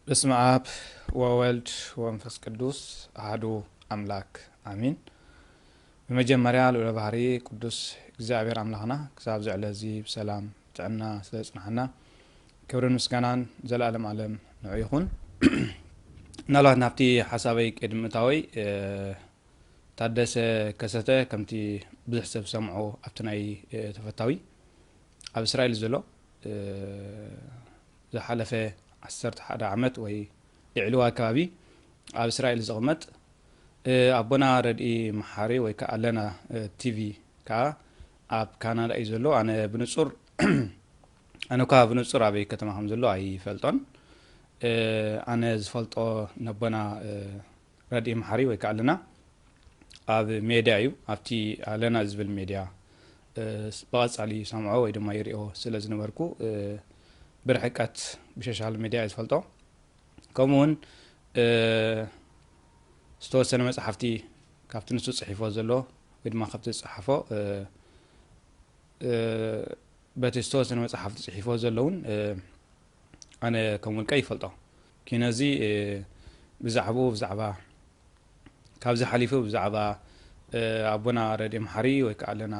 በስመ ኣብ ወወልድ ወመንፈስ ቅዱስ ኣሐዱ ኣምላክ ኣሚን። ብመጀመርያ ልዑለ ባህሪ ቅዱስ እግዚኣብሔር ኣምላኽና ክሳብ እዚ ዕለት እዚ ብሰላም ጥዕና ስለ ዝጽናሕና ክብርን ምስጋናን ዘላለም ዓለም ንዑ ይኹን። ምናልባት ናብቲ ሓሳበይ ቅድሚ ምእታወይ ታደሰ ከሰተ ከምቲ ብዙሕ ሰብ ሰምዖ ኣብቲ ናይ ተፈታዊ ኣብ እስራኤል ዘሎ ዝሓለፈ ዓሰርተ ሓደ ዓመት ወይ ልዕሊኡ ኣከባቢ ኣብ እስራኤል ዝቕመጥ ኣቦና ረድኢ መሓሪ ወይ ከዓ ኣለና ቲቪ ከዓ ኣብ ካናዳ እዩ ዘሎ። ኣነ ብንጹር ኣነ እኳ ብንጹር ኣበይ ከተማ ከም ዘሎ ኣይፈልጦን። ኣነ ዝፈልጦ ነቦና ረድኢ መሓሪ ወይ ከዓ ኣለና ኣብ ሜድያ እዩ። ኣብቲ ኣለና ዝብል ሜድያ ብቐጻሊ ሰምዖ ወይ ድማ ይሪኦ ስለ ዝነበርኩ ብርሕቀት ብሸሻል ሜድያ እየ ዝፈልጦ። ከምኡ እውን ዝተወሰነ መፅሓፍቲ ካብቲ ንሱ ፅሒፎ ዘሎ ወይ ድማ ካብቲ ዝፀሓፎ በቲ ዝተወሰነ መፅሓፍቲ ፅሒፎ ዘሎ እውን ኣነ ከም ውልቀ ይፈልጦ። ኪነዚ ብዛዕባኡ ብዛዕባ ካብዚ ሓሊፉ ብዛዕባ ኣቦና ረድኢ መሓሪ ወይ ከዓ ኣለና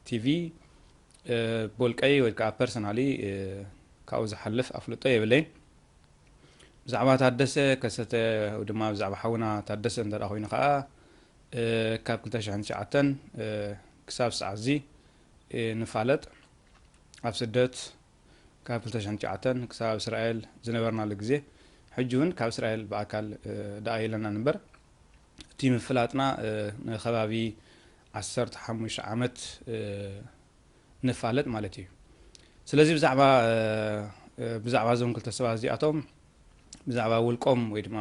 ቲቪ ብውልቀይ ወይ ከዓ ፐርሰናሊ ካብኡ ዝሓልፍ ኣፍልጦ የብለይን። ብዛዕባ ታደሰ ከሰተ ወይ ድማ ብዛዕባ ሓውና ታደሰ እንተ ኮይኑ ከዓ ካብ ክልተ ሽሕን ትሽዓተን ክሳብ ሰዓት እዚ ንፋለጥ። ኣብ ስደት ካብ ክልተ ሽሕን ትሽዓተን ክሳብ እስራኤል ዝነበርናሉ ግዜ ሕጂ እውን ካብ እስራኤል ብኣካል ደኣ የለናን እምበር እቲ ምፍላጥና ንከባቢ ዓሰርተ ሓሙሽተ ዓመት ንፋለጥ ማለት እዩ። ስለዚ ብዛዕባ ብዛዕባ እዞም ክልተ ሰባት እዚኣቶም ብዛዕባ ውልቆም ወይ ድማ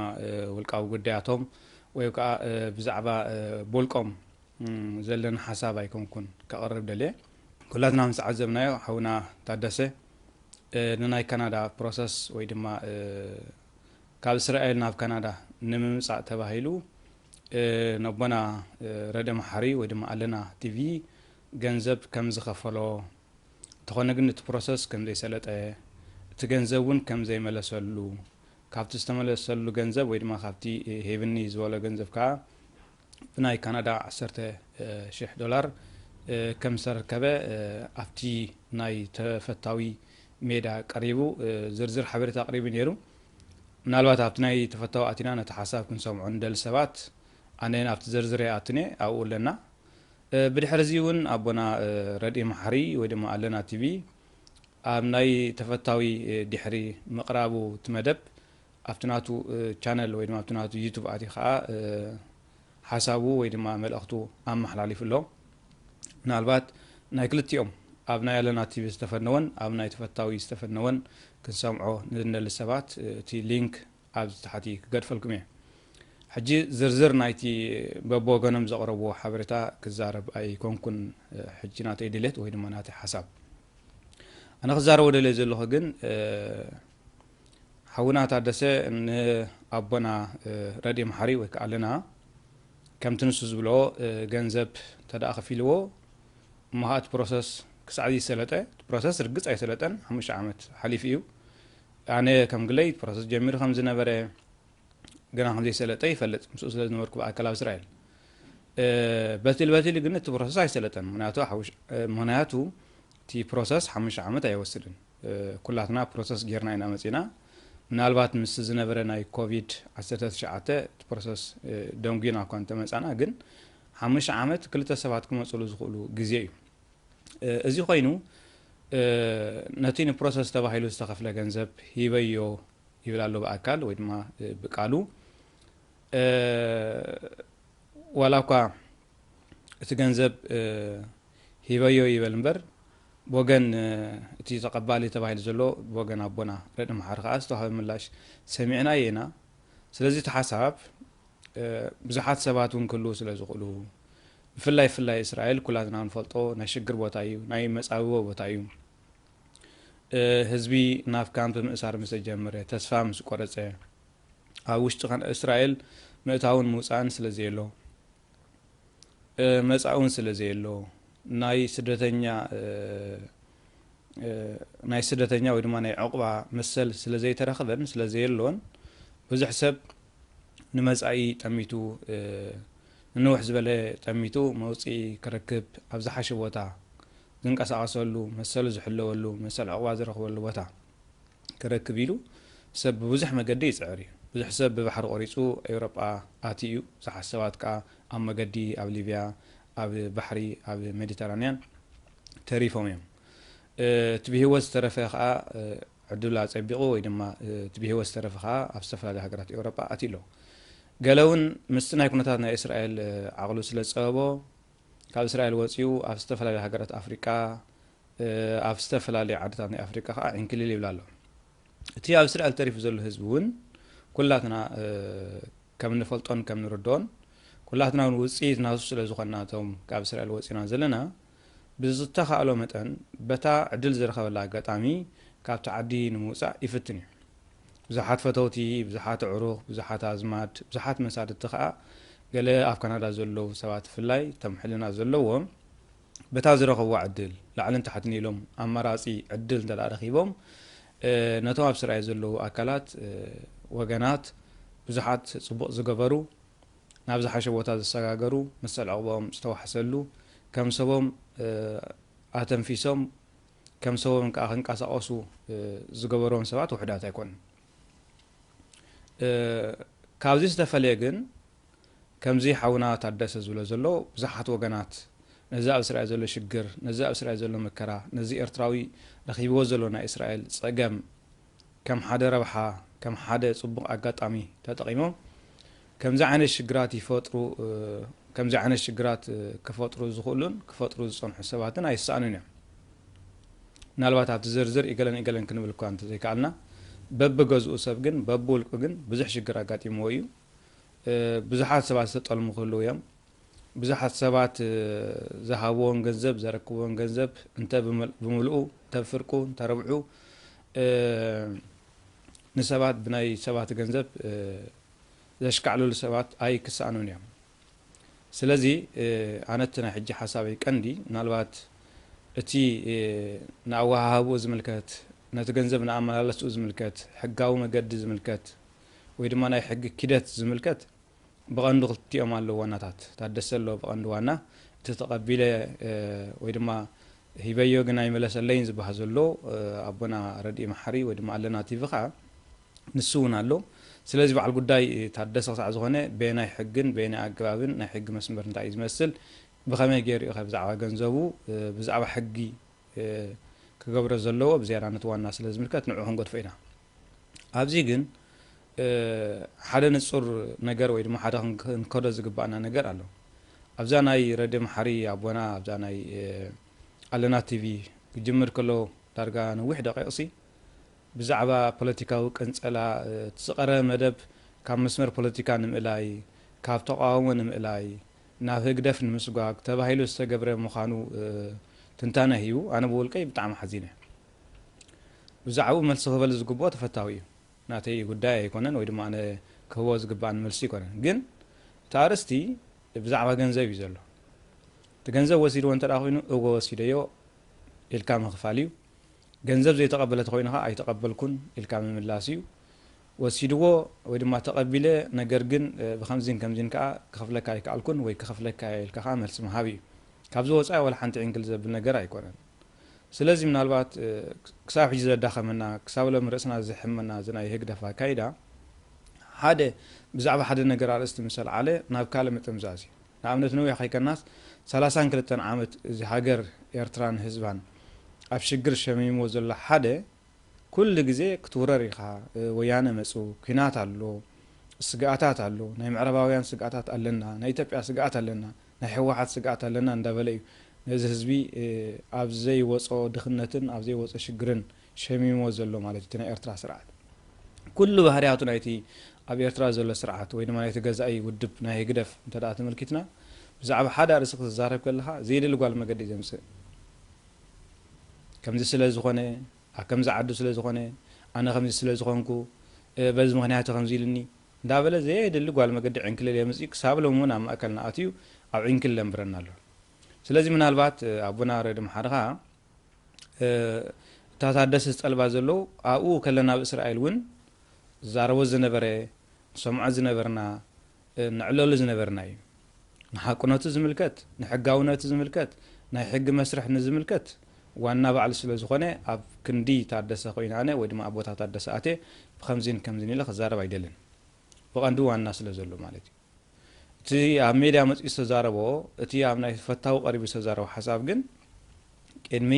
ውልቃዊ ጉዳያቶም ወይ ከዓ ብዛዕባ ብውልቆም ዘለኒ ሓሳብ ኣይኮንኩን ከቕርብ ደልየ። ኩላትና ምስ ዓዘብናዮ ሓውና ታደሰ ንናይ ካናዳ ፕሮሰስ ወይ ድማ ካብ እስራኤል ናብ ካናዳ ንምምፃእ ተባሂሉ ነቦና ረደ መሓሪ ወይ ድማ ኣለና ቲቪ ገንዘብ ከም ዝኸፈሎ እንተኾነ ግን እቲ ፕሮሰስ ከም ዘይሰለጠ እቲ ገንዘብ እውን ከም ዘይመለሰሉ ካብቲ ዝተመለሰሉ ገንዘብ ወይ ድማ ካብቲ ሄብኒ ዝበሎ ገንዘብ ከዓ ብናይ ካናዳ ዓሰርተ ሽሕ ዶላር ከም ዝተረከበ ኣብቲ ናይ ተፈታዊ ሜዳ ቀሪቡ ዝርዝር ሓበሬታ ኣቕሪቡ ነይሩ። ምናልባት ኣብቲ ናይ ተፈታዊ ኣቲና ነቲ ሓሳብ ክንሰምዖ ንደሊ ሰባት ኣነ ናብቲ ዝርዝር ኣትነ ኣብኡ ኣለና። ብድሕሪ እዚ እውን ኣቦና ረድኢ መሓሪ ወይ ድማ ኣለና ቲቪ ኣብ ናይ ተፈታዊ ድሕሪ ምቕራቡ እቲ መደብ ኣብቲ ናቱ ቻነል ወይ ድማ ኣብቲ ናቱ ዩቱብ ኣትዩ ከዓ ሓሳቡ ወይ ድማ መልእኽቱ ኣመሓላሊፉ ኣሎ። ምናልባት ናይ ክልቲኦም ኣብ ናይ ኣለና ቲቪ ዝተፈነወን ኣብ ናይ ተፈታዊ ዝተፈነወን ክንሰምዖ ንደሊ ሰባት እቲ ሊንክ ኣብዚ ታሕቲ ክገድፈልኩም እየ። ሕጂ ዝርዝር ናይቲ በብወገኖም ዘቕረብዎ ሓበሬታ ክዛረብ ኣይኮንኩን። ሕጂ ናተይ ድሌት ወይ ድማ ናተይ ሓሳብ ኣነ ክዛረቦ ደልየ ዘለኹ ግን ሓውና ታደሰ ንኣቦና ረድኢ መሓሪ ወይ ከዓ ኣለና ከምቲ ንሱ ዝብሎ ገንዘብ ተደኣ ከፊልዎ እሞ እቲ ፕሮሰስ ክሳዕ ዝሰለጠ እቲ ፕሮሰስ ርግፅ ኣይሰለጠን ሓሙሽተ ዓመት ሓሊፉ እዩ። ኣነ ከም ግለይ ፕሮሰስ ጀሚሩ ከም ዝነበረ ግና ከም ዘይሰለጠ ይፈልጥ ምስኡ ስለ ዝነበርኩ ብኣካል ኣብ እስራኤል በትል በትል ግን እቲ ፕሮሰስ ኣይሰለጠን ምክንያቱ ምክንያቱ እቲ ፕሮሰስ ሓሙሽተ ዓመት ኣይወስድን። ኩላትና ፕሮሰስ ጌርና ኢና መፂና ምናልባት ምስ ዝነበረ ናይ ኮቪድ ዓሰርተ ትሽዓተ እቲ ፕሮሰስ ደንጉና እኳ እንተመፃና ግን ሓሙሽተ ዓመት ክልተ ሰባት ክመፅሉ ዝኽእሉ ግዜ እዩ። እዚ ኮይኑ ነቲ ንፕሮሰስ ተባሂሉ ዝተኸፍለ ገንዘብ ሂበዮ ይብል ኣሎ ብኣካል ወይ ድማ ብቃሉ ዋላ እኳ እቲ ገንዘብ ሂበዮ ይበል እምበር ብወገን እቲ ተቐባሊ ተባሂሉ ዘሎ ብወገን ኣቦና ረድ መሓር ከዓ ዝተዋሃበ ምላሽ ሰሚዕናዮ ኢና። ስለዚ እቲ ሓሳብ ብዙሓት ሰባት እውን ክህልዉ ስለ ዝኽእሉ ብፍላይ ፍላይ እስራኤል ኩላትና ንፈልጦ ናይ ሽግር ቦታ እዩ፣ ናይ መፃብቦ ቦታ እዩ። ህዝቢ ናብ ካምፕ ምእሳር ምስ ተጀመረ ተስፋ ምስ ቆረፀ ኣብ ውሽጢ እስራኤል ምእታውን ምውፃእን ስለ ዘየሎ መፃእውን ስለ ዘየሎ ናይ ስደተኛ ናይ ስደተኛ ወይ ድማ ናይ ዕቑባ መሰል ስለ ዘይተረኽበን ስለ ዘየሎን ብዙሕ ሰብ ንመጻኢ ጠሚቱ፣ ንንውሕ ዝበለ ጠሚቱ መውጽኢ ክረክብ፣ ኣብ ዝሓሸ ቦታ ዝንቀሳቐሰሉ፣ መሰሉ ዝሕለወሉ፣ መሰል ዕቑባ ዝረኽበሉ ቦታ ክረክብ ኢሉ ሰብ ብብዙሕ መገዲ ይጽዕር እዩ። ብዙሕ ሰብ ብባሕሪ ቆሪጹ ኤውሮጳ ኣትዩ እዩ። ብዙሓት ሰባት ከኣ ኣብ መገዲ ኣብ ሊብያ፣ ኣብ ባሕሪ፣ ኣብ ሜዲተራንያን ተሪፎም እዮም። እቲ ብህይወት ዝተረፈ ከኣ ዕድሉ ኣጸቢቑ ወይ ድማ እቲ ብህይወት ዝተረፈ ከኣ ኣብ ዝተፈላለዩ ሃገራት ኤውሮጳ ኣትዩ ኣሎ። ገለ እውን ምስቲ ናይ ኩነታት ናይ እስራኤል ዓቕሉ ስለ ዝጸበቦ ካብ እስራኤል ወጺኡ ኣብ ዝተፈላለዩ ሃገራት ኣፍሪቃ፣ ኣብ ዝተፈላለዩ ዓድታት ናይ ኣፍሪቃ ከኣ ዕንክሊል ይብል ኣሎ። እቲ ኣብ እስራኤል ተሪፉ ዘሎ ህዝቢ እውን ኩላትና ከም ንፈልጦን ከም ንርድኦን ኩላትና እውን ውጽኢት ናቱ ስለ ዝኾንና እቶም ካብ እስራኤል ወጺና ዘለና ብዝተኻእሎ መጠን በታ ዕድል ዝረኸበላ ኣጋጣሚ ካብቲ ዓዲ ንምውጻእ ይፍትን እዩ። ብዙሓት ፈተውቲ፣ ብዙሓት ኣዕሩኽ፣ ብዙሓት ኣዝማድ፣ ብዙሓት መሳድቲ ከኣ ገለ ኣብ ካናዳ ዘለዉ ሰባት ብፍላይ እቶም ሕልና ዘለዎም በታ ዝረኸብዋ ዕድል ላዕልን ታሕትን ኢሎም ኣማራጺ ዕድል እንተ ደኣ ረኺቦም ነቶም ኣብ ስራይ ዘለዉ ኣካላት ወገናት ብዙሓት ጽቡቕ ዝገበሩ ናብ ዝሓሸ ቦታ ዝሰጋገሩ መሰል ዕቑቦም ዝተዋሕሰሉ ከም ሰቦም ኣተንፊሶም ከም ሰቦም ከዓ ክንቀሳቐሱ ዝገበሮም ሰባት ውሕዳት ኣይኮኑን። ካብዚ ዝተፈለየ ግን ከምዚ ሓውና ታደሰ ዝብሎ ዘሎ ብዙሓት ወገናት ነዚ ኣብ እስራኤል ዘሎ ሽግር፣ ነዚ ኣብ እስራኤል ዘሎ መከራ፣ ነዚ ኤርትራዊ ረኺብዎ ዘሎ ናይ እስራኤል ጸገም ከም ሓደ ረብሓ፣ ከም ሓደ ጽቡቕ ኣጋጣሚ ተጠቒሞም ከምዚ ዓይነት ሽግራት ይፈጥሩ፣ ከምዚ ዓይነት ሽግራት ክፈጥሩ ዝኽእሉን ክፈጥሩ ዝጸንሑ ሰባትን ኣይሰኣኑን እዮም። ምናልባት ኣብቲ ዝርዝር ኢገለን ኢገለን ክንብል እኳ እንተዘይከኣልና፣ በብገዝኡ ሰብ ግን፣ በብውልቁ ግን ብዙሕ ሽግር ኣጋጢምዎ እዩ። ብዙሓት ሰባት ዝተጠልሙ ክህልዉ እዮም። ብዙሓት ሰባት ዝሃብዎን ገንዘብ፣ ዘረክብዎን ገንዘብ እንተ ብምልኡ፣ እንተ ብፍርቁ፣ እንተ ረብዑ ንሰባት ብናይ ሰባት ገንዘብ ዘሽካዕልሉ ሰባት ኣይክሰኣኑን እዮም። ስለዚ ኣነ እቲ ናይ ሕጂ ሓሳበይ ቀንዲ ምናልባት እቲ ንኣወሃህብኡ ዝምልከት፣ ነቲ ገንዘብ ንኣመላለስኡ ዝምልከት፣ ሕጋዊ መገዲ ዝምልከት ወይ ድማ ናይ ሕጊ ኪደት ዝምልከት ብቐንዱ ክልቲኦም ኣለዉ ዋናታት። ታደሰ ኣሎ ብቐንዱ ዋና፣ እቲ ተቐቢለ ወይ ድማ ሂበዮ ግን ኣይመለሰለይን ዝበሃል ዘሎ ኣቦና ረድኢ መሓሪ ወይ ድማ ኣለና ቲቪ ከዓ ንሱ እውን ኣሎ። ስለዚ በዓል ጉዳይ ታደሰ ክሳዕ ዝኾነ በየናይ ሕግን በየናይ ኣገባብን ናይ ሕጊ መስመር እንታይ እዩ ዝመስል፣ ብኸመይ ገይሩ እዩ ከ ብዛዕባ ገንዘቡ ብዛዕባ ሕጊ ክገብሮ ዘለዎ ብዝያዳ ነቲ ዋና ስለ ዝምልከት ንዕኡ ክንገድፎ ኢና። ኣብዚ ግን ሓደ ንጹር ነገር ወይ ድማ ሓደ ክንከዶ ዝግባኣና ነገር ኣሎ። ኣብዛ ናይ ረዲ መሓሪ ኣቦና ኣብዛ ናይ ኣለና ቲቪ ክጅምር ከሎ ዳርጋ ነዊሕ ደቂቕሲ ብዛዕባ ፖለቲካዊ ቅንጸላ እቲ ዝቐረበ መደብ ካብ መስመር ፖለቲካ ንምእላይ፣ ካብ ተቃውሞ ንምእላይ፣ ናብ ህግደፍ ንምስጓግ ተባሂሉ ዝተገብረ ምዃኑ ትንታነ ሂቡ። ኣነ ብውልቀይ ብጣዕሚ ሓዚነ። ብዛዕባኡ መልሲ ክበል ዝግብኦ ተፈታዊ እዩ። ናተይ ጉዳይ ኣይኮነን ወይ ድማ ኣነ ክህቦ ዝግባኣኒ መልሲ ኣይኮነን። ግን እቲ ኣርእስቲ ብዛዕባ ገንዘብ እዩ ዘሎ። እቲ ገንዘብ ወሲድዎ እንተ ደኣ ኮይኑ እወ ወሲደዮ ኢልካ ምኽፋል እዩ። ገንዘብ ዘይተቐበለ ተኾይኑ ኸዓ ኣይተቐበልኩን ኢልካ ምምላስ እዩ። ወሲድዎ ወይ ድማ ተቐቢለ፣ ነገር ግን ብኸምዚን ከምዚን ከኣ ክኸፍለካ ኣይከኣልኩን ወይ ክኸፍለካ እየ ኢልካ ከኣ መልሲ ምሃብ እዩ። ካብዚ ወጻኢ ዋላ ሓንቲ ዕንክል ዘብል ነገር ኣይኮነን። ስለዚ ምናልባት ክሳብ ሕጂ ዘዳኸመና፣ ክሳብ ሎሚ ርእስና ዝሕመና እዚ ናይ ህግደፍ ኣካይዳ ሓደ ብዛዕባ ሓደ ነገር ኣርእስቲ ምስ ኣልዓለ ናብ ካልእ ምጥምዛዝ እዩ። ንኣብነት ነዊሕ ከይከናስ ሰላሳን ክልተን ዓመት እዚ ሃገር ኤርትራን ህዝባን ኣብ ሽግር ሸሚምዎ ዘሎ ሓደ ኩሉ ግዜ ክትውረር ኢኻ፣ ወያነ መጹ፣ ኲናት ኣሎ፣ ስግኣታት ኣሎ፣ ናይ ምዕራባውያን ስግኣታት ኣለና፣ ናይ ኢትዮጵያ ስግኣት ኣለና፣ ናይ ህወሓት ስግኣት ኣለና እንዳበለ እዩ ነዚ ህዝቢ ኣብ ዘይወጾ ድኽነትን ኣብ ዘይወጾ ሽግርን ሸሚምዎ ዘሎ ማለት እዩ እቲ ናይ ኤርትራ ስርዓት። ኩሉ ባህርያቱ ናይቲ ኣብ ኤርትራ ዘሎ ስርዓት ወይ ድማ ናይቲ ገዛኢ ውድብ ናይ ህግደፍ እንተ ደኣ ተመልኪትና ብዛዕባ ሓደ ኣርእስቲ ክትዛረብ ከለኻ ዘይደሊ ጓል መገዲ እዩ ዘምጽእ። ከምዚ ስለ ዝኾነ፣ ኣብ ከምዚ ዓዱ ስለ ዝኾነ፣ ኣነ ከምዚ ስለ ዝኾንኩ፣ በዚ ምኽንያት እዩ ከምዚ ኢሉኒ እንዳበለ ዘየድሊ ጓል መገዲ ዕንክልል የምጽእ ክሳብ ሎም እውን ኣብ ማእከልና ኣትዩ ኣብ ዕንክል ለንብረና ኣሎ። ስለዚ ምናልባት ኣቦና ረዲ መሓሪ ኸኣ እታ ታደሰ ዝጠልባ ዘለዉ ኣብኡ ከለና ኣብ እስራኤል እውን ዝዛረቦ ዝነበረ ንሰምዖ ዝነበርና፣ እ፣ ንዕለሉ ዝነበርና እዩ። ንሓቅነቱ ዝምልከት፣ ንሕጋውነቱ ዝምልከት፣ ናይ ሕጊ መስርሕ ንዝምልከት ዋና ባዕሉ ስለ ዝኾነ፣ ኣብ ክንዲ ታደሰ ኮይኑ ኣነ ወይ ድማ ኣብ ቦታ ታደሰ ኣትየ ብኸምዚን ከምዚን ኢለ ክዛረብ ኣይደልን። ብቐንዱ ዋና ስለ ዘሎ ማለት እዩ። እቲ ኣብ ሜድያ መጺኡ ዝተዛረቦ፣ እቲ ኣብ ናይ ፈታዊ ቀሪቡ ዝተዛረቦ ሓሳብ ግን ቅድሚ፣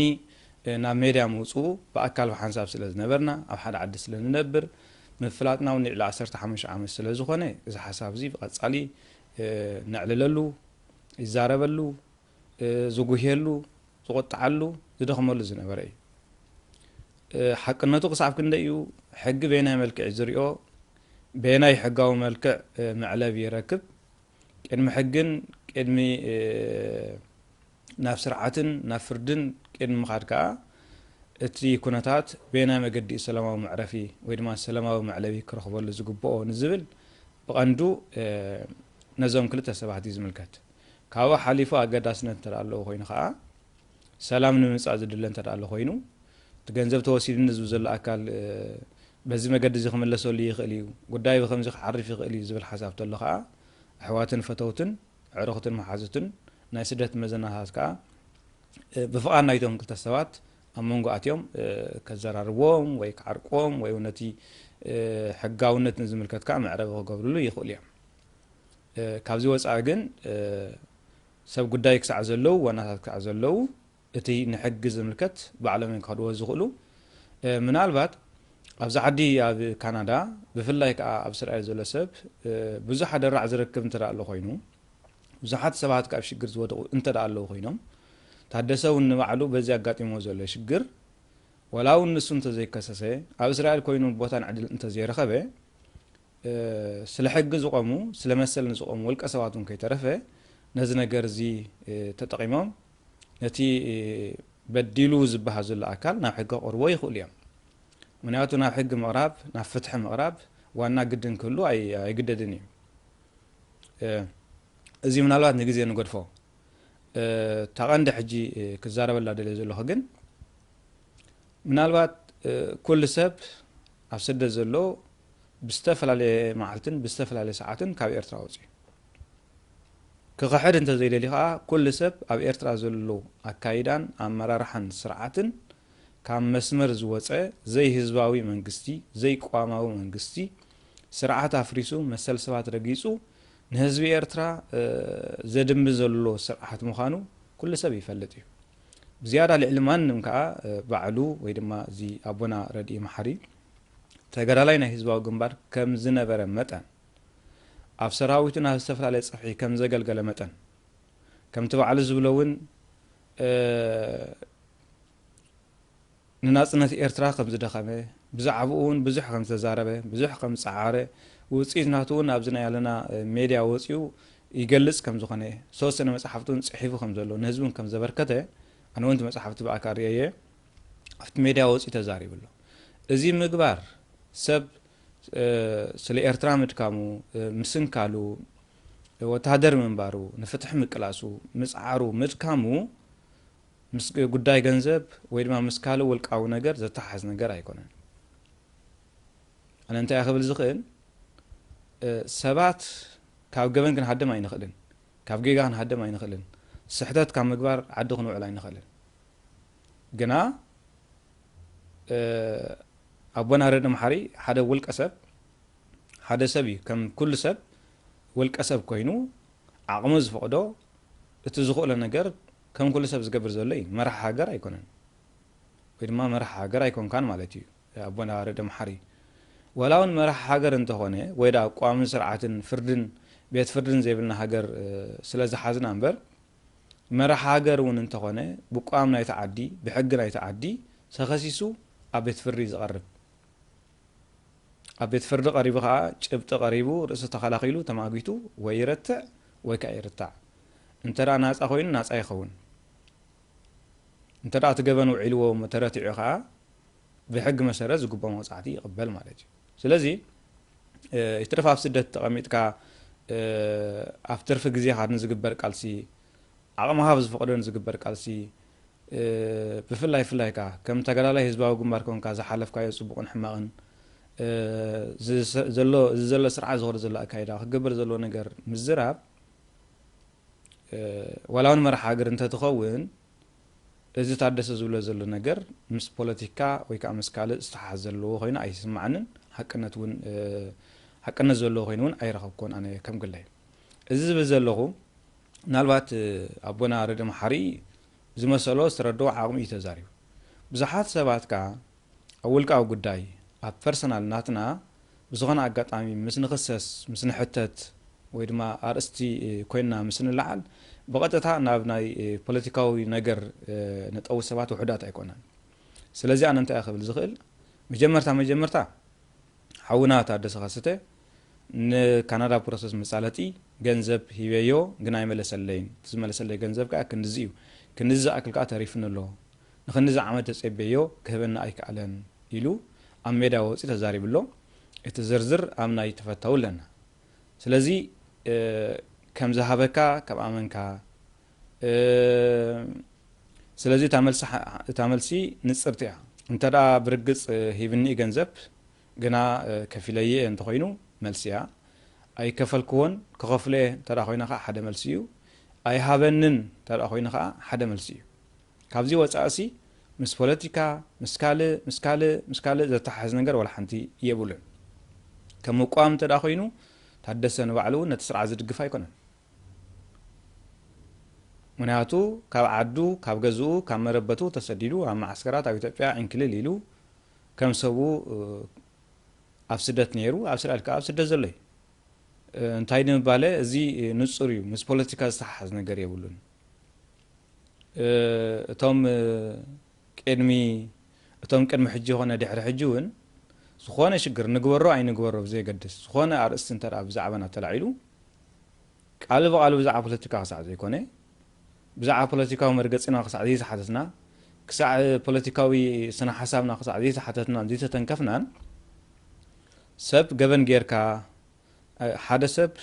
እ፣ ናብ ሜድያ ምውጽኡ ብኣካል ብሓንሳብ ስለ ዝነበርና፣ ኣብ ሓደ ዓዲ ስለ ንነብር፣ ምፍላጥና እውን ልዕሊ ዓሰርተ ሓሙሽተ ዓመት ስለ ዝኾነ፣ እዚ ሓሳብ እዚ ብቐጻሊ፣ እ፣ ነዕልለሉ፣ ይዛረበሉ፣ እ፣ ዝጉህየሉ፣ ዝቑጣዓሉ፣ ዝደኽመሉ ዝነበረ እዩ። እ፣ ሓቅነቱ ክሳብ ክንደይ እዩ? ሕጊ በየናይ መልክዕ እዩ ዝሪኦ? በየናይ ሕጋዊ መልክዕ፣ እ፣ መዕለቢ ይረክብ? ቅድሚ ሕግን ቅድሚ፣ እ፣ ናብ ስርዓትን ናብ ፍርድን ቅድሚ ምኻድ ከኣ፣ እቲ ኩነታት በየናይ መገዲ እዩ ሰላማዊ መዕረፊ ወይ ድማ ሰላማዊ መዕለቢ ክረኽበሉ ዝግብኦ ንዝብል ብቐንዱ፣ እ፣ ነዞም ክልተ ሰባት እዩ ዝምልከት። ካብኡ ሓሊፉ ኣገዳስነት እንተ ደኣ ኣለዎ ኮይኑ ከኣ፣ ሰላም ንምምጻእ ዝድለ እንተ ደኣ ኣሎ ኮይኑ፣ እቲ ገንዘብ ተወሲድኒ ዝብል ዘሎ ኣካል፣ እ፣ በዚ መገዲ እዚ ክምለሰሉ ይኽእል እዩ፣ ጉዳይ ብኸምዚ ክዓርፍ ይኽእል እዩ ዝብል ሓሳብ ተሎ ከኣ፣ ኣሕዋትን ፈተውትን፣ ኣዕሩኽትን መሓዙትን፣ ናይ ስደት መዘናታት ከኣ፣ እ፣ ብፍቓድ ናይቶም ክልተ ሰባት ኣብ መንጎ ኣትዮም፣ እ፣ ከዘራርብዎም ወይ ክዓርቅዎም ወይ እውን ነቲ፣ እ፣ ሕጋውነት ንዝምልከት ከኣ መዕረቢ ክገብርሉ ይኽእሉ እዮም። እ፣ ካብዚ ወጻኢ ግን፣ እ፣ ሰብ ጉዳይ ክሳዕ ዘለዉ፣ ዋናታት ክሳዕ ዘለዉ፣ እቲ ንሕጊ ዝምልከት ባዕሎም እዮም ክኸድዎ ዝኽእሉ። እ፣ ምናልባት ኣብዚ ዓዲ ኣብ ካናዳ፣ ብፍላይ ከኣ ኣብ እስራኤል ዘሎ ሰብ፣ እ፣ ብዙሕ ኣደራዕ ዝረክብ እንተ ደኣ ኣሎ ኮይኑ፣ ብዙሓት ሰባት ከኣ ኣብ ሽግር ዝወደቑ እንተ ደኣ ኣለዉ ኮይኖም፣ ታደሰ እውን ንባዕሉ በዚ ኣጋጢምዎ ዘሎ ሽግር፣ ዋላ እውን ንሱ እንተዘይከሰሰ፣ ኣብ እስራኤል ኮይኑ ቦታን ዕድል እንተዘይረኸበ፣ እ፣ ስለ ሕጊ ዝቖሙ፣ ስለ መሰል ንዝቖሙ ውልቀ ሰባት እውን ከይተረፈ፣ ነዚ ነገር እዚ፣ እ፣ ተጠቒሞም፣ ነቲ፣ እ፣ በዲሉ ዝበሃል ዘሎ ኣካል ናብ ሕጊ ከቕርብዎ ይኽእሉ እዮም። ምኽንያቱ ናብ ሕጊ ምቕራብ፣ ናብ ፍትሒ ምቕራብ ዋና ግድን ክህሉ ኣይ-፣ ኣይግደድን እዩ። እ፣ እዚ ምናልባት ንግዜ ንገድፎ። እ፣ እታ ቀንዲ ሕጂ፣ እ፣ ክዛረበላ ደልየ ዘለኹ ግን፣ ምናልባት፣ እ፣ ኩሉ ሰብ ኣብ ስደት ዘሎ ብዝተፈላለየ መዓልትን ብዝተፈላለየ ሰዓትን ካብ ኤርትራ ወጺኡ። ክኽሕድ እንተዘይደልዩ ከኣ፣ ኩሉ ሰብ ኣብ ኤርትራ ዘሎ ኣካይዳን ኣመራርሓን ስርዓትን ካብ መስመር ዝወጸ፣ ዘይህዝባዊ መንግስቲ፣ ዘይቅዋማዊ መንግስቲ፣ ስርዓት ኣፍሪሱ፣ መሰል ሰባት ረጊጹ፣ ንህዝቢ ኤርትራ፣ እ፣ ዘድሚ ዘሎ ስርዓት ምዃኑ ኩሉ ሰብ ይፈልጥ እዩ። ብዝያዳ ልዕሊ ማንም ከኣ፣ እ፣ ባዕሉ ወይ ድማ እዚ ኣቦና ረድኢ መሓሪ ተጋዳላይ ናይ ህዝባዊ ግንባር ከም ዝነበረ መጠን፣ ኣብ ሰራዊቱ ናብ ዝተፈላለየ ጽፍሒ ከም ዘገልገለ መጠን፣ ከምቲ ባዕሉ ዝብሎ እውን፣ እ፣ ንናጽነት ኤርትራ ከም ዝደኸመ፣ ብዛዕባኡ እውን ብዙሕ ከም ዝተዛረበ፣ ብዙሕ ከም ዝጸዓረ፣ ውጽኢት ናቱ እውን ኣብዚ ናይ ኣለና፣ እ፣ ሜድያ ወጺኡ ይገልጽ ከም ዝኾነ፣ ዝተወሰነ መጽሓፍቲ እውን ጽሒፉ ከም ዘሎ፣ ንህዝቢ እውን ከም ዘበርከተ፣ ኣነ እውን እቲ መጽሓፍቲ ብኣካል ርእየየ፣ ኣብቲ ሜድያ ወጺኡ ተዛሪቡ ኣሎ። እዚ ምግባር ሰብ፣ እ፣ ስለ ኤርትራ ምድካሙ፣ እ፣ ምስንካሉ፣ ወተሃደር ምንባሩ፣ ንፍትሒ ምቅላሱ፣ ምጽዓሩ፣ ምድካሙ፣ ምስ ጉዳይ ገንዘብ ወይ ድማ ምስ ካልእ ውልቃዊ ነገር ዘተሓዝ ነገር ኣይኮነን። ኣነ እንታይ እየ ክብል ዝኽእል፣ እ፣ ሰባት ካብ ገበን ክንሃድም ኣይንኽእልን፣ ካብ ጌጋ ክንሃድም ኣይንኽእልን፣ ስሕተት ካብ ምግባር ዓዲ ክንውዕል ኣይንኽእልን። ግና፣ እ፣ ኣቦና ረድኢ መሓሪ ሓደ ውልቀ ሰብ፣ ሓደ ሰብ እዩ፣ ከም ኩሉ ሰብ ውልቀ ሰብ ኮይኑ ዓቕሙ ዝፈቕዶ እቲ ዝኽእሎ ነገር ከም ኩሉ ሰብ ዝገብር ዘሎ እዩ። መራሒ ሃገር ኣይኮነን፣ ወይ ድማ መራሒ ሃገር ኣይኮንካን ማለት እዩ። ኣቦና ረድኢ መሓሪ ዋላ እውን መራሒ ሃገር እንተኾነ፣ ወይ ደኣ ቋምን ስርዓትን ፍርድን ቤት ፍርድን ዘይብልና ሃገር፣ እ፣ ስለ ዝሓዝና እምበር፣ መራሒ ሃገር እውን እንተኾነ፣ ብቋም ናይቲ ዓዲ፣ ብሕጊ ናይቲ ዓዲ ተኸሲሱ ኣብ ቤት ፍርዲ እዩ ዝቐርብ። ኣብ ቤት ፍርዲ ቀሪቡ ኸኣ ጭብጢ ቀሪቡ ርእሱ ተኸላኺሉ ተማጒቱ ወይ ይረትዕ ወይ ከኣ ይርታዕ። እንተ ደኣ ናጻ ኮይኑ ናጻ ይኸውን። እንተ ደኣ እቲ ገበን ውዒልዎ ተረቲዑ ኸኣ ብሕጊ መሰረት ዝግብኦ መቕጻዕቲ ይቕበል ማለት እዩ። ስለዚ፣ እ፣ ይትረፍ ኣብ ስደት ተቐሚጥካ፣ እ፣ ኣብ ትርፊ ግዜኻ ንዝግበር ቃልሲ፣ ዓቕምኻ ብዝፈቕዶ ንዝግበር ቃልሲ፣ እ፣ ብፍላይ ፍላይ ከኣ ከም ተጋዳላይ ህዝባዊ ግንባር ኮንካ ዝሓለፍካዮ ጽቡቕን ሕማቕን፣ እ፣ እዚ ሰ-፣ ዘሎ፣ እዚ ዘሎ ስርዓት ዝኸዶ ዘሎ ኣካይዳ ክገብር ዘለዎ ነገር ምዝራብ፣ እ፣ ዋላ እውን መርሓ ሃገር እንተትኸውን፣ እዚ ታደሰ ዝብሎ ዘሎ ነገር ምስ ፖለቲካ ወይ ከዓ ምስ ካልእ ዝተሓሓዝ ዘለዎ ኮይኑ ኣይስማዓንን። ሓቅነት እውን፣ እ፣ ሓቅነት ዘለዎ ኮይኑ እውን ኣይረኸብኩዎን ኣነ ከም ግለይ። እዚ ዝብል ዘለኹ፣ ምናልባት፣ እ፣ ኣቦና ረደ መሓሪ ዝመሰሎ ዝተረድኦ ዓቕሚ እዩ ተዛሪቡ። ብዙሓት ሰባት ከዓ ኣብ ውልቃዊ ጉዳይ፣ ኣብ ፐርሰናል ናትና ብዝኾነ ኣጋጣሚ ምስ ንኽሰስ፣ ምስ ንሕተት ወይ ድማ ኣርእስቲ ኮይንና ምስ ንለዓል፣ ብቐጥታ ናብ ናይ ፖለቲካዊ ነገር ነጠዊ ሰባት ውሑዳት ኣይኮናን። ስለዚ ኣነ እንታይ እየ ክብል ዝኽእል? መጀመርታ መጀመርታ ሓውና ታደሰ ከስተ ንካናዳ ፕሮሰስ መሳለጢ ገንዘብ ሂበዮ፣ ግን ኣይመለሰለይን። እቲ ዝመለሰለይ ገንዘብ ከዓ ክንድዚ እዩ። ክንድዚ ዝኣክል ከዓ ተሪፍኒ ኣሎ። ንክንድዚ ዓመት ተጸበዮ ክህበና ኣይከኣለን ኢሉ ኣብ ሜዳ ወጺ ተዛሪቡ ኣሎ። እቲ ዝርዝር ኣብ ናይ ተፈታዊ ኣለና። ስለዚ፣ እ፣ ከም ዝሃበካ፣ ከም ኣመንካ፣ እ፣ ስለዚ እታ መልሲ ሓ-፣ እታ መልሲ ንጽርቲ እያ። እንተ ደኣ ብርግጽ፣ እ፣ ሂብኒ ገንዘብ፣ ግና፣ እ፣ ከፊለየ እንተኾይኑ መልሲ እያ። ኣይከፈልክዎን፣ ክኸፍሎ እየ እንተ ደኣ ኮይነ ኸዓ ሓደ መልሲ እዩ። ኣይሃበንን እንተ ደኣ ኮይኑ ኸዓ ሓደ መልሲ እዩ። ካብዚ ወጻእሲ ምስ ፖለቲካ፣ ምስ ካልእ፣ ምስ ካልእ፣ ምስ ካልእ ዘተሓሕዝ ነገር ዋላ ሓንቲ የብሉን። ከም ምቋም እንተ ደኣ ኮይኑ፣ ታደሰ ንባዕሉ እውን ነቲ ስርዓት ዝድግፍ ኣይኮነን። ምኽንያቱ ካብ ዓዱ፣ ካብ ገዝኡ፣ ካብ መረበቱ ተሰዲዱ ኣብ መዓስከራት ኣብ ኢትዮጵያ ዕንክልል ኢሉ ከም ሰቡ፣ እ፣ ኣብ ስደት ነይሩ፣ ኣብ እስራኤል ከኣ ኣብ ስደት ዘሎ እዩ። እ፣ እንታይ ንምባለ፣ እዚ ንጹር እዩ፣ ምስ ፖለቲካ ዝተሓሓዝ ነገር የብሉን። እ፣ እቶም፣ እ፣ ቅድሚ፣ እቶም ቅድሚ ሕጂ ይኾነ ድሕሪ ሕጂ እውን ዝኾነ ሽግር ንግበሮ ኣይንግበሮ ብዘየገድስ፣ ዝኾነ ኣርእስቲ እንተ ደኣ ብዛዕባና ተላዒሉ፣ ቃል ብቓሉ ብዛዕባ ፖለቲካ ክሳዕ ዘይኮነ፣ ብዛዕባ ፖለቲካዊ መርገጺና ክሳዕ ዘይተሓተትና፣ ክሳዕ ፖለቲካዊ ስነ ሓሳብና ክሳዕ ዘይተሓተትናን ዘይተተንከፍናን፣ ሰብ ገበን ጌርካ፣ እ፣ ሓደ ሰብ፣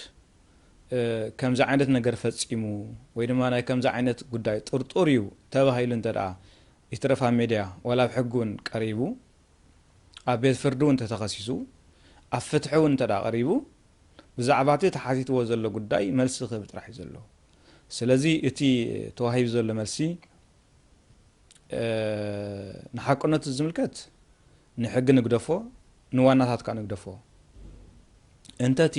እ፣ ከምዚ ዓይነት ነገር ፈጺሙ ወይ ድማ ናይ ከምዚ ዓይነት ጉዳይ ጥርጡር እዩ ተባሂሉ እንተ ደኣ ይትረፍ ኣብ ሜድያ ዋላ ኣብ ሕጊ እውን ቀሪቡ፣ ኣብ ቤት ፍርዲ እውን እንተተኸሲሱ፣ ኣብ ፍትሒ እውን እንተ ደኣ ቀሪቡ፣ ብዛዕባ እቲ ተሓቲትዎ ዘሎ ጉዳይ መልሲ ክህብ ጥራሕ እዩ ዘለዎ። ስለዚ እቲ ተዋሂቡ ዘሎ መልሲ፣ እ፣ ንሓቅነቱ ዝምልከት ንሕጊ ንግደፎ፣ ንዋናታት ከኣ ንግደፎ። እንተ እቲ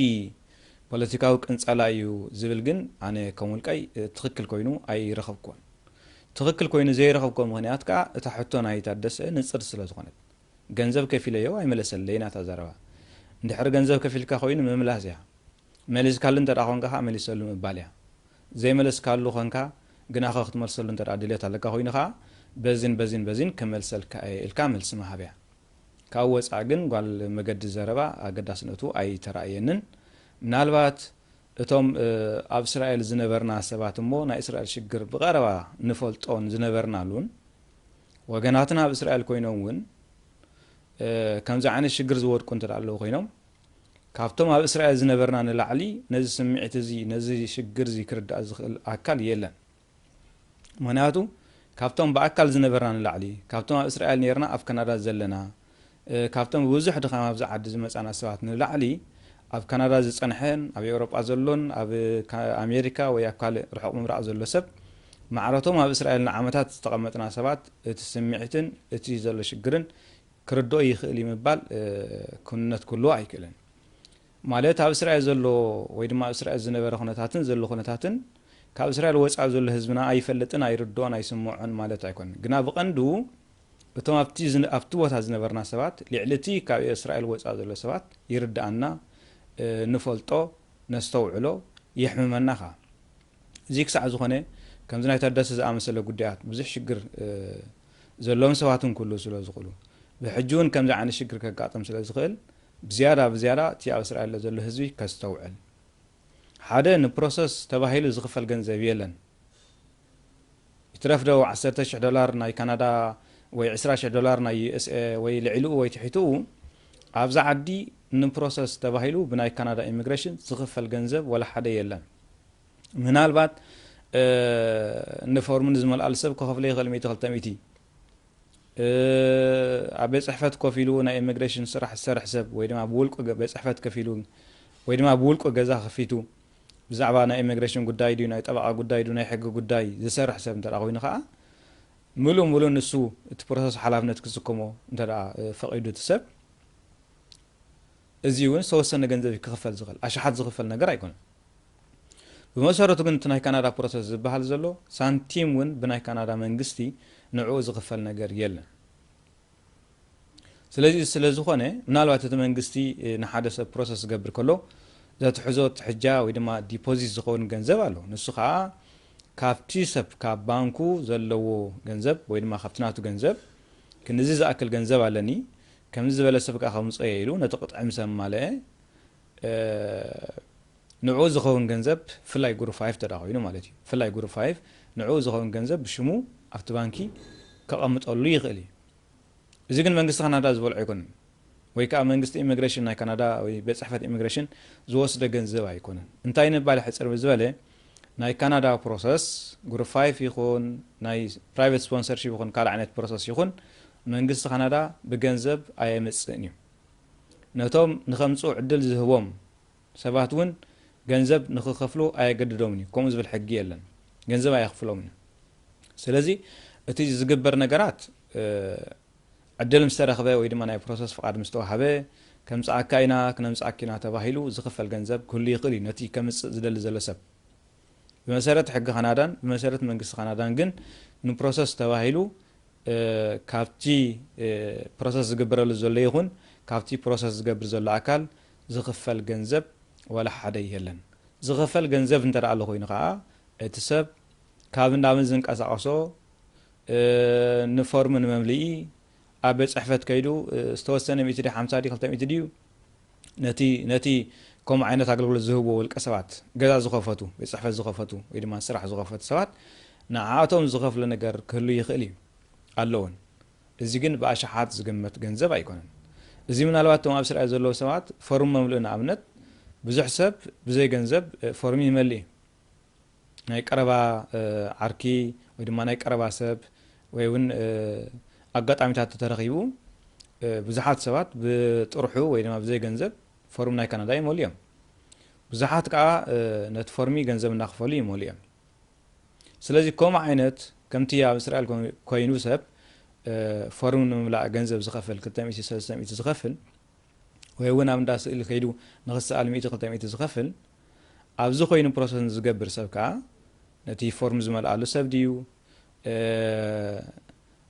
ፖለቲካዊ ቅንጸላ እዩ ዝብል ግን ኣነ ከም ውልቀይ፣ እ፣ ትኽክል ኮይኑ ኣይረኸብኩዎን። ትኽክል ኮይኑ ዘይረኸብኩዎ ምኽንያት ከኣ እታ ሕቶ ናይ ታደሰ ንጽርቲ ስለ ዝኾነት። ገንዘብ ከፊለዮ ኣይመለሰለይን እያ እታ ዘረባ። እንድሕር ገንዘብ ከፊልካ ኮይኑ ምምላስ እያ። መሊስካሉ እንተ ደኣ ኾንካ ኸዓ መሊሰሉ ምባል እያ። ዘይመለስካሉ ኾንካ ግናኸ ክትመልሰሉ እንተ ደኣ ድልየት ኣለካ ኮይኑ ኸዓ በዚን በዚን በዚን ክመልሰልካ እየ ኢልካ መልሲ ምሃብ እያ። ካብ ወጻኢ ግን ጓል መገዲ ዘረባ ኣገዳስነቱ ኣይተራእየንን። ምናልባት እቶም፣ እ፣ ኣብ እስራኤል ዝነበርና ሰባት እሞ ናይ እስራኤል ሽግር ብቐረባ ንፈልጦን ዝነበርናሉን ወገናትና ኣብ እስራኤል ኮይኖም እውን፣ እ፣ ከምዚ ዓይነት ሽግር ዝወድቁ እንተ ደኣ ኣለዉ ኮይኖም፣ ካብቶም ኣብ እስራኤል ዝነበርና ንላዕሊ ነዚ ስምዒት እዚ፣ ነዚ ሽግር እዚ ክርዳእ ዝኽእል ኣካል የለን። ምኽንያቱ ካብቶም ብኣካል ዝነበርና ንላዕሊ፣ ካብቶም ኣብ እስራኤል ነይርና ኣብ ካናዳ ዘለና፣ እ፣ ካብቶም ብብዙሕ ድኻም ኣብዚ ዓዲ ዝመጻና ሰባት ንላዕሊ ኣብ ካናዳ ዝጸንሐን ኣብ ኤውሮጳ ዘሎን ኣብ ካ-፣ ኣሜሪካ ወይ ኣብ ካልእ ርሑቕ ምብራቕ ዘሎ ሰብ ማዕረቶም ኣብ እስራኤል ንዓመታት ዝተቐመጥና ሰባት እቲ ስምዒትን እቲ ዘሎ ሽግርን ክርድኦ ይኽእል እዩ ምባል፣ እ፣ ክውንነት ክህልዎ ኣይክእልን። ማለት ኣብ እስራኤል ዘሎ ወይ ድማ ኣብ እስራኤል ዝነበረ ኩነታትን ዘሎ ኩነታትን ካብ እስራኤል ወጻኢ ዘሎ ህዝብና ኣይፈልጥን፣ ኣይርድኦን፣ ኣይስምዖን ማለት ኣይኮነን። ግና ብቐንዱ እቶም ኣብቲ ዝነ-፣ ኣብቲ ቦታ ዝነበርና ሰባት ልዕሊ እቲ ካብ እስራኤል ወጻኢ ዘሎ ሰባት ይርድኣና፣ እ፣ ንፈልጦ፣ ነስተውዕሎ፣ የሕምመና ኸኣ። እዚ ክሳዕ ዝኾነ ከምዚ ናይ ታደሰ ዝኣመሰለ ጉዳያት ብዙሕ ሽግር፣ እ፣ ዘለዎም ሰባት እውን ክህልዉ ስለ ዝኽእሉ፣ ብሕጂ እውን ከምዚ ዓይነት ሽግር ከጋጥም ስለ ዝኽእል ብዝያዳ ብዝያዳ እቲ ኣብ እስራኤል ዘሎ ህዝቢ ከስተውዕል። ሓደ ንፕሮሰስ ተባሂሉ ዝኽፈል ገንዘብ የለን። ይትረፍ ዶ ዓሰርተ ሽሕ ዶላር ናይ ካናዳ ወይ ዕስራ ሽሕ ዶላር ናይ ዩ ኤስ ኤ ወይ ልዕሊኡ ወይ ትሒትኡ፣ ኣብዛ ዓዲ ንፕሮሰስ ተባሂሉ ብናይ ካናዳ ኢሚግሬሽን ዝኽፈል ገንዘብ ወላ ሓደ የለን። ምናልባት፣ እ፣ ንፎርም ንዝመልኣሉ ሰብ ክኸፍሎ ይኽእል ሚእቲ ክልተ ሚእቲ። ኣብ ቤት ፅሕፈት ኮፍ ኢሉ ናይ ኢሚግሬሽን ስራሕ ዝሰርሕ ሰብ ወይ ድማ ብውልቁ ቤት ፅሕፈት ከፊሉ ወይ ድማ ብውልቁ ገዛ ከፊቱ ብዛዕባ ናይ ኢሚግሬሽን ጉዳይ ድዩ፣ ናይ ጠበቓ ጉዳይ ድዩ፣ ናይ ሕጊ ጉዳይ ዝሰርሕ ሰብ እንተ ኮይኑ ከዓ ምሉእ ምሉእ ንሱ እቲ ፕሮሰስ ሓላፍነት ክስከሞ እንተ ፈቒዱ እቲ ሰብ፣ እዚ እውን ዝተወሰነ ገንዘብ ክኽፈል ዝኽእል፣ ኣሽሓት ዝኽፈል ነገር ኣይኮነን። ብመሰረቱ ግን እቲ ናይ ካናዳ ፕሮሰስ ዝበሃል ዘሎ ሳንቲም እውን ብናይ ካናዳ መንግስቲ ንዕኡ ዝኽፈል ነገር የለን። ስለዚ እዚ ስለ ዝኾነ ምናልባት እቲ መንግስቲ ንሓደ ሰብ ፕሮሰስ ዝገብር ከሎ ዘትሕዞ ትሕጃ ወይ ድማ ዲፖዚት ዝኸውን ገንዘብ ኣሎ። ንሱ ከዓ ካብቲ ሰብ ካብ ባንኩ ዘለዎ ገንዘብ ወይ ድማ ካብቲ ናቱ ገንዘብ ክንዚ ዝኣክል ገንዘብ ኣለኒ ከምዚ ዝበለ ሰብ ከዓ ከምፅኦ ኢሉ ነቲ ቅጥዒ ምስ ኣማለአ ንዕኡ ዝኸውን ገንዘብ ፍላይ ጉሩ ፋይፍ ተዳ ኮይኑ ማለት እዩ። ፍላይ ጉሩ ፋይፍ ንዕኡ ዝኸውን ገንዘብ ብሽሙ ኣብቲ ባንኪ ከቐምጠሉ ይኽእል እዩ። እዚ ግን መንግስቲ ካናዳ ዝበልዖ ኣይኮነን፣ ወይ ከዓ መንግስቲ ኢሚግሬሽን ናይ ካናዳ ወይ ቤት ፅሕፈት ኢሚግሬሽን ዝወስደ ገንዘብ ኣይኮነን። እንታይ ንባል ሕፅር ዝበለ ናይ ካናዳ ፕሮሰስ ጉሩ ፋይፍ ይኹን ናይ ፕራይቬት ስፖንሰርሺፕ ይኹን ካልእ ዓይነት ፕሮሰስ ይኹን መንግስቲ ካናዳ ብገንዘብ ኣየምፅእን እዩ። ነቶም ንኸምፅኡ ዕድል ዝህቦም ሰባት እውን ገንዘብ ንኽኸፍሉ ኣየገድዶምን እዩ። ከምኡ ዝብል ሕጊ የለን። ገንዘብ ኣየኽፍሎምን እዩ። ስለዚ እቲ ዝግበር ነገራት ዕድል ምስ ተረኽበ ወይ ድማ ናይ ፕሮሰስ ፍቓድ ምስ ተዋህበ ከምፅኣካ ኢና ክነምፅኣኪ ኢና ተባሂሉ ዝኽፈል ገንዘብ ክህሉ ይኽእል እዩ ነቲ ከምፅእ ዝደሊ ዘሎ ሰብ። ብመሰረት ሕጊ ካናዳን ብመሰረት መንግስቲ ካናዳን ግን ንፕሮሰስ ተባሂሉ ካብቲ ፕሮሰስ ዝግበረሉ ዘሎ ይኹን ካብቲ ፕሮሰስ ዝገብር ዘሎ ኣካል ዝኽፈል ገንዘብ ዋላ ሓደ የለን። ዝኽፈል ገንዘብ እንተ ኣሎ ኮይኑ ከዓ እቲ ሰብ ካብ እንዳብን ዝንቀሳቐሶ ንፎርም ንመምልኢ ኣብ ቤት ፅሕፈት ከይዱ ዝተወሰነ ሚእቲ ድዩ ሓምሳ ድዩ ክልተ ሚእቲ ድዩ ነቲ ነቲ ከምኡ ዓይነት ኣገልግሎት ዝህብዎ ውልቀ ሰባት ገዛ ዝኸፈቱ ቤት ፅሕፈት ዝኸፈቱ ወይ ድማ ስራሕ ዝኸፈቱ ሰባት ንዓኣቶም ዝኸፍሎ ነገር ክህሉ ይኽእል እዩ ኣለውን። እዚ ግን ብኣሽሓት ዝግመት ገንዘብ ኣይኮነን። እዚ ምናልባት እቶም ኣብ እስራኤል ዘለዉ ሰባት ፎርም መምልኡ ንኣብነት ብዙሕ ሰብ ብዘይ ገንዘብ ፎርም ይመልእ እዩ። ናይ ቀረባ ዓርኪ ወይ ድማ ናይ ቀረባ ሰብ ወይ እውን ኣጋጣሚታት ተተረኺቡ ብዙሓት ሰባት ብጥርሑ ወይ ድማ ብዘይ ገንዘብ ፎርም ናይ ካናዳ ይመልኡ እዮም። ብዙሓት ከዓ ነቲ ፎርሚ ገንዘብ እናኽፈሉ ይመልኡ እዮም። ስለዚ ከምኡ ዓይነት ከምቲ ኣብ እስራኤል ኮይኑ ሰብ ፎርም ንምምላእ ገንዘብ ዝኸፍል ክልተ ሚእቲ ሰለስተ ሚእቲ ዝኸፍል ወይ እውን ኣብ እንዳ ስእሊ ከይዱ ንኽሰኣል ሚእቲ ክልተ ሚእቲ ዝኸፍል ኣብዚ ኮይኑ ፕሮሰስ ዝገብር ሰብ ከዓ ነቲ ፎርም ዝመልኣሉ ሰብ ድዩ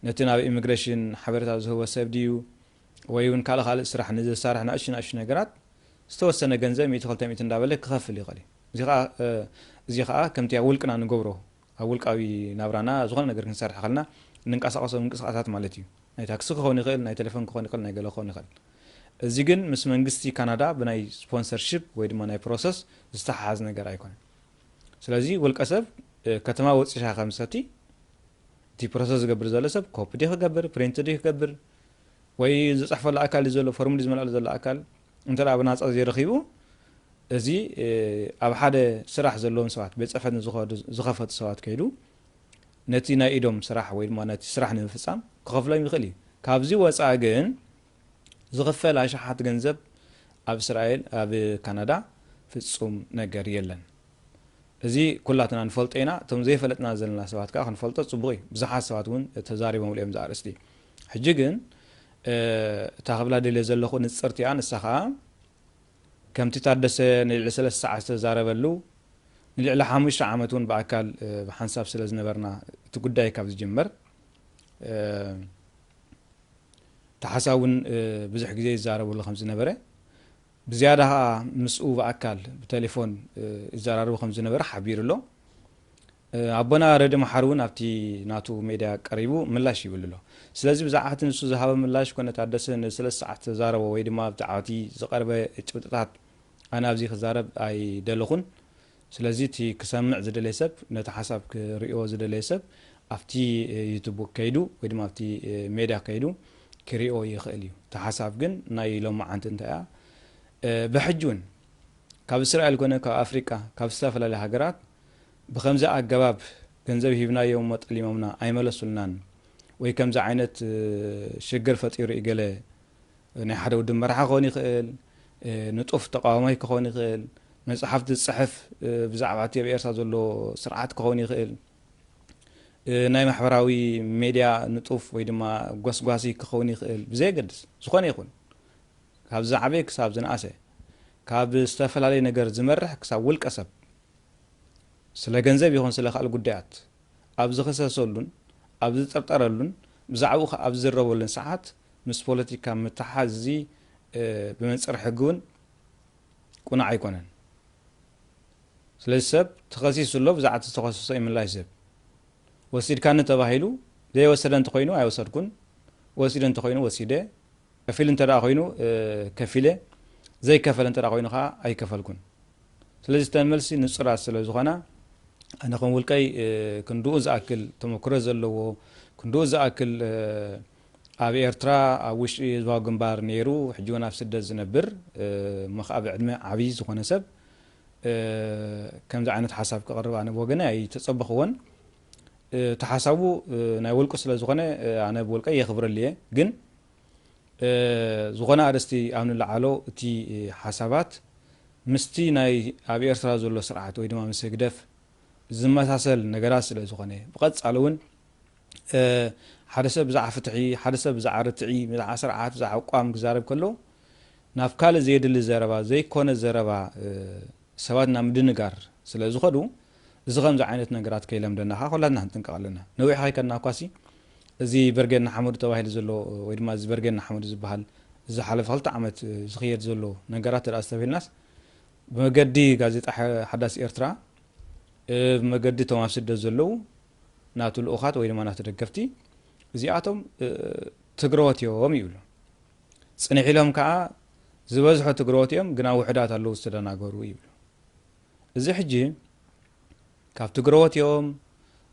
ነቲ ናብ ኢሚግሬሽን ሓበሬታ ዝህቦ ሰብ ድዩ ወይ እውን ካልእ ካልእ ስራሕ ንዘሳርሕ ናእሹ ናእሹ ነገራት ዝተወሰነ ገንዘብ ሚእቲ ክልተ ሚእቲ እንዳበለ ክኸፍል ይኽእል እዩ። እዚ ከዓ ከምቲ ኣብ ውልቅና ንገብሮ ኣብ ውልቃዊ ናብራና ዝኾነ ነገር ክንሰርሕ ከልና እንንቀሳቀሶ ምንቅስቃሳት ማለት እዩ። ናይ ታክሲ ክኸውን ይኽእል፣ ናይ ቴሌፎን ክኸውን ይኽእል፣ ናይ ገለ ክኸውን ይኽእል። እዚ ግን ምስ መንግስቲ ካናዳ ብናይ ስፖንሰርሺፕ ወይ ድማ ናይ ፕሮሰስ ዝተሓሓዝ ነገር ኣይኮነን። ስለዚ ውልቀ ሰብ ከተማ ወፂኻ ከምሰቲ እቲ ፕሮሰስ ዝገብር ዘሎ ሰብ ኮፒ ድዩ ክገብር ፕሪንት ድዩ ክገብር ወይ ዝፅሕፈሉ ኣካል እዩ ዘሎ ፎርሙሊ ዝመልኣሉ ዘሎ ኣካል እንተ ብናፃ ዘይረኺቡ እዚ ኣብ ሓደ ስራሕ ዘለዎም ሰባት ቤት ፅሕፈት ዝኸፈቱ ሰባት ከይዱ ነቲ ናይ ኢዶም ስራሕ ወይ ድማ ነቲ ስራሕ ንምፍፃም ክኸፍሎም ይኽእል እዩ። ካብዚ ወፃኢ ግን ዝኽፈል ኣሽሓት ገንዘብ ኣብ እስራኤል ኣብ ካናዳ ፍፁም ነገር የለን። እዚ ኩላትና ንፈልጦ ኢና። እቶም ዘይፈለጥና ዘለና ሰባት ከዓ ክንፈልጦ ፅቡቕ እዩ። ብዙሓት ሰባት እውን ተዛሪቦምሉ እዮም እዚ ኣርእስቲ። ሕጂ ግን እታ ክብላ ደልየ ዘለኹ ንፅርቲኣ ንሳ ከዓ ከምቲ ታደሰ ንልዕሊ ሰለስተ ሰዓት ዝተዛረበሉ ንልዕሊ ሓሙሽተ ዓመት እውን ብኣካል ብሓንሳብ ስለ ዝነበርና እቲ ጉዳይ ካብ ዝጅመር እቲ ሓሳብ እውን ብዙሕ ግዜ ይዛረብሉ ከም ዝነበረ ብዝያዳ ከዓ ምስኡ ብኣካል ብቴሌፎን ይዘራረቡ ከም ዝነበረ ሓቢሩ ኣሎ። ኣቦና ረዲ መሓር እውን ኣብቲ ናቱ ሜድያ ቀሪቡ ምላሽ ይብል ኣሎ። ስለዚ ብዛዕባ እቲ ንሱ ዝሃበ ምላሽ ኮነ ታደሰ ንሰለስተ ሰዓት ተዛረቦ ወይ ድማ ብዛዕባ እቲ ዝቐርበ ጭብጥታት ኣነ ኣብዚ ክዛረብ ኣይደለኹን። ስለዚ እቲ ክሰምዕ ዝደለየ ሰብ ነቲ ሓሳብ ክርእዮ ዝደለየ ሰብ ኣብቲ ዩቱብ ከይዱ ወይ ድማ ኣብቲ ሜድያ ከይዱ ክርእዮ ይኽእል እዩ። እቲ ሓሳብ ግን ናይ ሎማዓንቲ እንታይ እያ ብሕጂ እውን ካብ እስራኤል ኮነ ካብ ኣፍሪቃ ካብ ዝተፈላለዩ ሃገራት ብኸምዚ ኣገባብ ገንዘብ ሂብናዮም እሞ ጠሊሞምና ኣይመለሱልናን ወይ ከምዚ ዓይነት ሽግር ፈጢሩ እዩ ገለ ናይ ሓደ ውድብ መራሒ ክኸውን ይኽእል፣ ንጡፍ ተቃዋማይ ክኸውን ይኽእል፣ መጽሓፍቲ ዝጽሕፍ ብዛዕባ እቲ ኣብ ኤርትራ ዘሎ ስርዓት ክኸውን ይኽእል፣ ናይ ማሕበራዊ ሜድያ ንጡፍ ወይ ድማ ጎስጓሲ ክኸውን ይኽእል፣ ብዘየገድስ ዝኾነ ይኹን ካብ ዝዓበየ ክሳብ ዝነኣሰ፣ ካብ ዝተፈላለየ ነገር ዝመርሕ ክሳብ ውልቀ ሰብ ስለ ገንዘብ ይኹን ስለ ካልእ ጉዳያት ኣብ ዝኽሰሰሉን ኣብ ዝጥርጠረሉን ብዛዕባኡ ከኣ ኣብ ዝዝረበሉን ሰዓት ምስ ፖለቲካ ምትሓዝ እዚ ብመንጽር ሕጊ እውን ቁኑዕ ኣይኮነን። ስለዚ ሰብ ተኸሲሱ ኣሎ፣ ብዛዕባ እቲ ዝተኸሰሶ እዩ ምላሽ ዝህብ። ወሲድካኒ ተባሂሉ ዘይወሰደ እንተኾይኑ ኣይወሰድኩን፣ ወሲደ እንተኾይኑ ወሲደ፣ ከፊል እንተ ደኣ ኮይኑ ከፊለ፣ ዘይከፈለ እንተ ደኣ ኮይኑ ከዓ ኣይከፈልኩን። ስለዚ እተን መልሲ ንጹራት ስለ ዝኾና ኣነ ከም ውልቀይ ክንድኡ ዝኣክል ተመክሮ ዘለዎ ክንድኡ ዝኣክል ኣብ ኤርትራ ኣብ ውሽጢ ህዝባዊ ግንባር ነይሩ ሕጂ እውን ኣብ ስደት ዝነብር እሞ ከዓ ብዕድመ ዓብዪ ዝኾነ ሰብ ከምዚ ዓይነት ሓሳብ ክቕርብ ኣነ ብወገነ ኣይተጸበኽዎን። እቲ ሓሳቡ ናይ ውልቁ ስለ ዝኾነ ኣነ ብውልቀይ የኽብረሉ እየ። ግን ዝኾነ ኣርእስቲ ኣብ ንለዓሎ እቲ ሓሳባት ምስቲ ናይ ኣብ ኤርትራ ዘሎ ስርዓት ወይ ድማ ምስ ህግደፍ ዝመሳሰል ነገራት ስለ ዝኾነ ብቐጻሊ እውን ሓደ ሰብ ብዛዕባ ፍትሒ፣ ሓደ ሰብ ብዛዕባ ርትዒ፣ ብዛዕባ ስርዓት፣ ብዛዕባ ኣቋም ክዛረብ ከሎ ናብ ካልእ ዘየድሊ ዘረባ፣ ዘይኮነ ዘረባ ሰባት ናብ ምድንጋር ስለ ዝኸዱ እዚ ከምዚ ዓይነት ነገራት ከይለምደና ከዓ ኩላትና ክንጥንቀቕ ኣለና። ነዊሕ ከይከድና እኳሲ እዚ በርጌድ ንሓመዱ ተባሂሉ ዘሎ ወይ ድማ እዚ በርጌድ ንሓመዱ ዝበሃል ዝሓለፈ ክልተ ዓመት ዝኽየድ ዘሎ ነገራት ተደኣ ዝተብሂልናስ ብመገዲ ጋዜጣ ሓዳስ ኤርትራ ብመገዲ እቶም ኣብ ስደት ዘለዉ ናቱ ልኡኻት ወይ ድማ ናቱ ደገፍቲ እዚኣቶም ትግረዎት እዮም ይብሉ። ጽንሕ ኢሎም ከዓ ዝበዝሑ ትግረዎት እዮም፣ ግና ውሑዳት ኣለዉ ዝተደናገሩ ይብሉ። እዚ ሕጂ ካብ ትግረዎት እዮም፣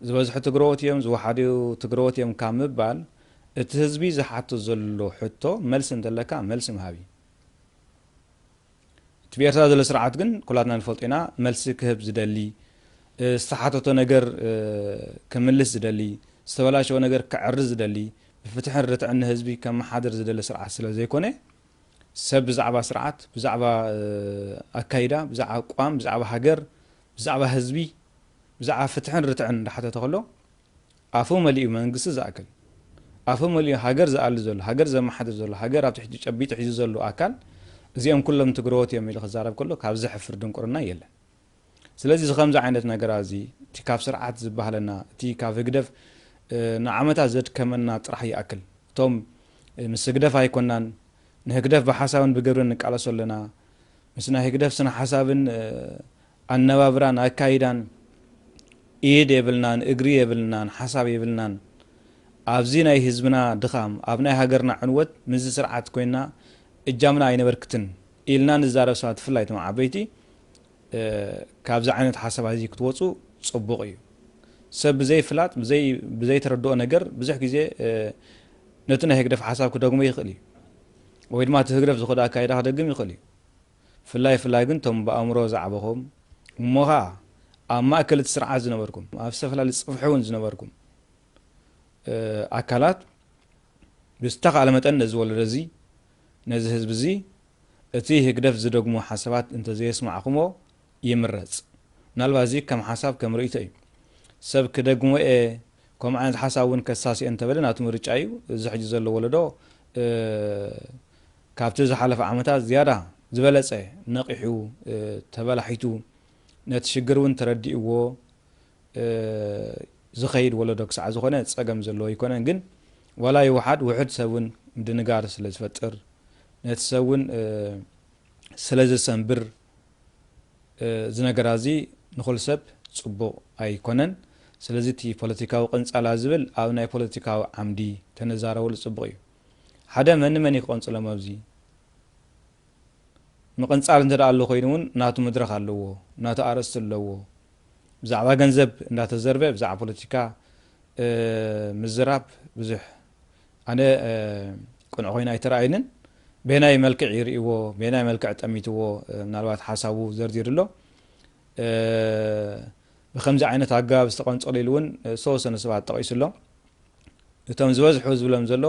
ዝበዝሑ ትግረዎት እዮም፣ ዝወሓዱ ትግረዎት እዮም ካብ ምባል እቲ ህዝቢ ዝሓቶ ዘሎ ሕቶ መልሲ እንተለካ መልሲ ምሃብ እዩ። እቲ ብኤርትራ ዘሎ ስርዓት ግን ኩላትና ንፈልጦ ኢና፣ መልሲ ክህብ ዝደሊ፣ ዝተሓተቶ ነገር ክምልስ ዝደሊ፣ ዝተበላሸወ ነገር ክዕሪ ዝደሊ፣ ብፍትሕን ርትዕን ንህዝቢ ከመሓድር ዝደሊ ስርዓት ስለ ዘይኮነ ሰብ ብዛዕባ ስርዓት፣ ብዛዕባ ኣካይዳ፣ ብዛዕባ ኣቋም፣ ብዛዕባ ሃገር፣ ብዛዕባ ህዝቢ፣ ብዛዕባ ፍትሕን ርትዕን እንዳሓተተ ከሎ ኣፉ መሊኡ መንግስቲ ዝኣክል ኣፉ መሊኡ ሃገር ዝኣሊ ዘሎ ሃገር ዘመሓድር ዘሎ ሃገር ኣብ ትሕቲ ጨቢጡ ሒዙ ዘሎ ኣካል እዚኦም ኩሎም ትግረዎት እዮም ኢሉ ክዛረብ ከሎ ካብ ዘሕፍር ድንቁርና የለን። ስለዚ እዚ ከምዚ ዓይነት ነገራ እዚ እቲ ካብ ስርዓት ዝበሃለና እቲ ካብ ህግደፍ ንዓመታት ዘድከመና ጥራሕ ይኣክል። እቶም ምስ ህግደፍ ኣይኮናን ንህግደፍ ብሓሳብን ብግብርን ንቃለሶ ኣለና ምስ ናይ ህግደፍ ስነ ሓሳብን ኣነባብራን ኣካይዳን ኢድ የብልናን እግሪ የብልናን ሓሳብ የብልናን ኣብዚ ናይ ህዝብና ድኻም ኣብ ናይ ሃገርና ዕንወት ምስዚ ስርዓት ኮይና እጃምና ኣይነበርክትን ኢልና ንዛረብ ሰባት ብፍላይ እቶም ዓበይቲ ካብዚ ዓይነት ሓሳባት እዚ ክትወፁ ፅቡቕ እዩ። ሰብ ብዘይ ፍላጥ ብዘይ ብዘይ ተረድኦ ነገር ብዙሕ ግዜ ነቲ ናይ ህግደፍ ሓሳብ ክደግሞ ይኽእል እዩ ወይ ድማ እቲ ህግደፍ ዝኸዶ ኣካይዳ ክደግም ይኽእል እዩ። ፍላይ ፍላይ ግን እቶም ብኣእምሮ ዝዓበኹም እሞ ኸዓ ኣብ ማእከል እቲ ስርዓት ዝነበርኩም ኣብ ዝተፈላለዩ ፅፍሒ እውን ዝነበርኩም ኣካላት ብዝተኻእለ መጠን ነዚ ወለዶ እዚ ነዚ ህዝቢ እዚ እቲ ህግደፍ ዝደግሞ ሓሳባት እንተዘየስማዕኹሞ ይምረፅ። ምናልባት እዚ ከም ሓሳብ ከም ርእይቶ እዩ። ሰብ ክደግሞ እየ ከምኡ ዓይነት ሓሳብ እውን ከሳሲ እየ እንተበለ ናቱ ምርጫ እዩ። እዚ ሕጂ ዘሎ ወለዶ ካብቲ ዝሓለፈ ዓመታት ዝያዳ ዝበለፀ ነቒሑ ተበላሒቱ ነቲ ሽግር እውን ተረዲእዎ ዝኸይድ ወለዶ ክሳዕ ዝኾነ ፀገም ዘለዎ ኣይኮነን። ግን ዋላ ይውሓድ ውሑድ ሰብ እውን ምድንጋር ስለ ዝፈጥር ነቲ ሰብ እውን ስለ ዘሰንብር እዚ ነገራ እዚ ንኹሉ ሰብ ፅቡቕ ኣይኮነን። ስለዚ እቲ ፖለቲካዊ ቅንፃላ ዝብል ኣብ ናይ ፖለቲካዊ ዓምዲ ተነዛረበሉ ፅቡቕ እዩ። ሓደ መን ንመን እዩ ክቐንፅሎም ኣብዚ ምቕንፃል እንተ ደኣ ኣሎ ኮይኑ እውን ናቱ መድረኽ ኣለዎ፣ ናቱ ኣርእስቲ ኣለዎ። ብዛዕባ ገንዘብ እንዳተዘርበ ብዛዕባ ፖለቲካ ምዝራብ ብዙሕ ኣነ ቅኑዕ ኮይኑ ኣይተረኣየንን። በየናይ መልክዕ ይርእዎ፣ በየናይ መልክዕ ጠሚትዎ ምናልባት ሓሳቡ ዘርዚሩ ኣሎ። ብከምዚ ዓይነት ኣገባብ ዝተቐንፀሉ ኢሉ እውን ዝተወሰኑ ሰባት ጠቒሱ ኣሎ። እቶም ዝበዝሑ ዝብሎም ዘሎ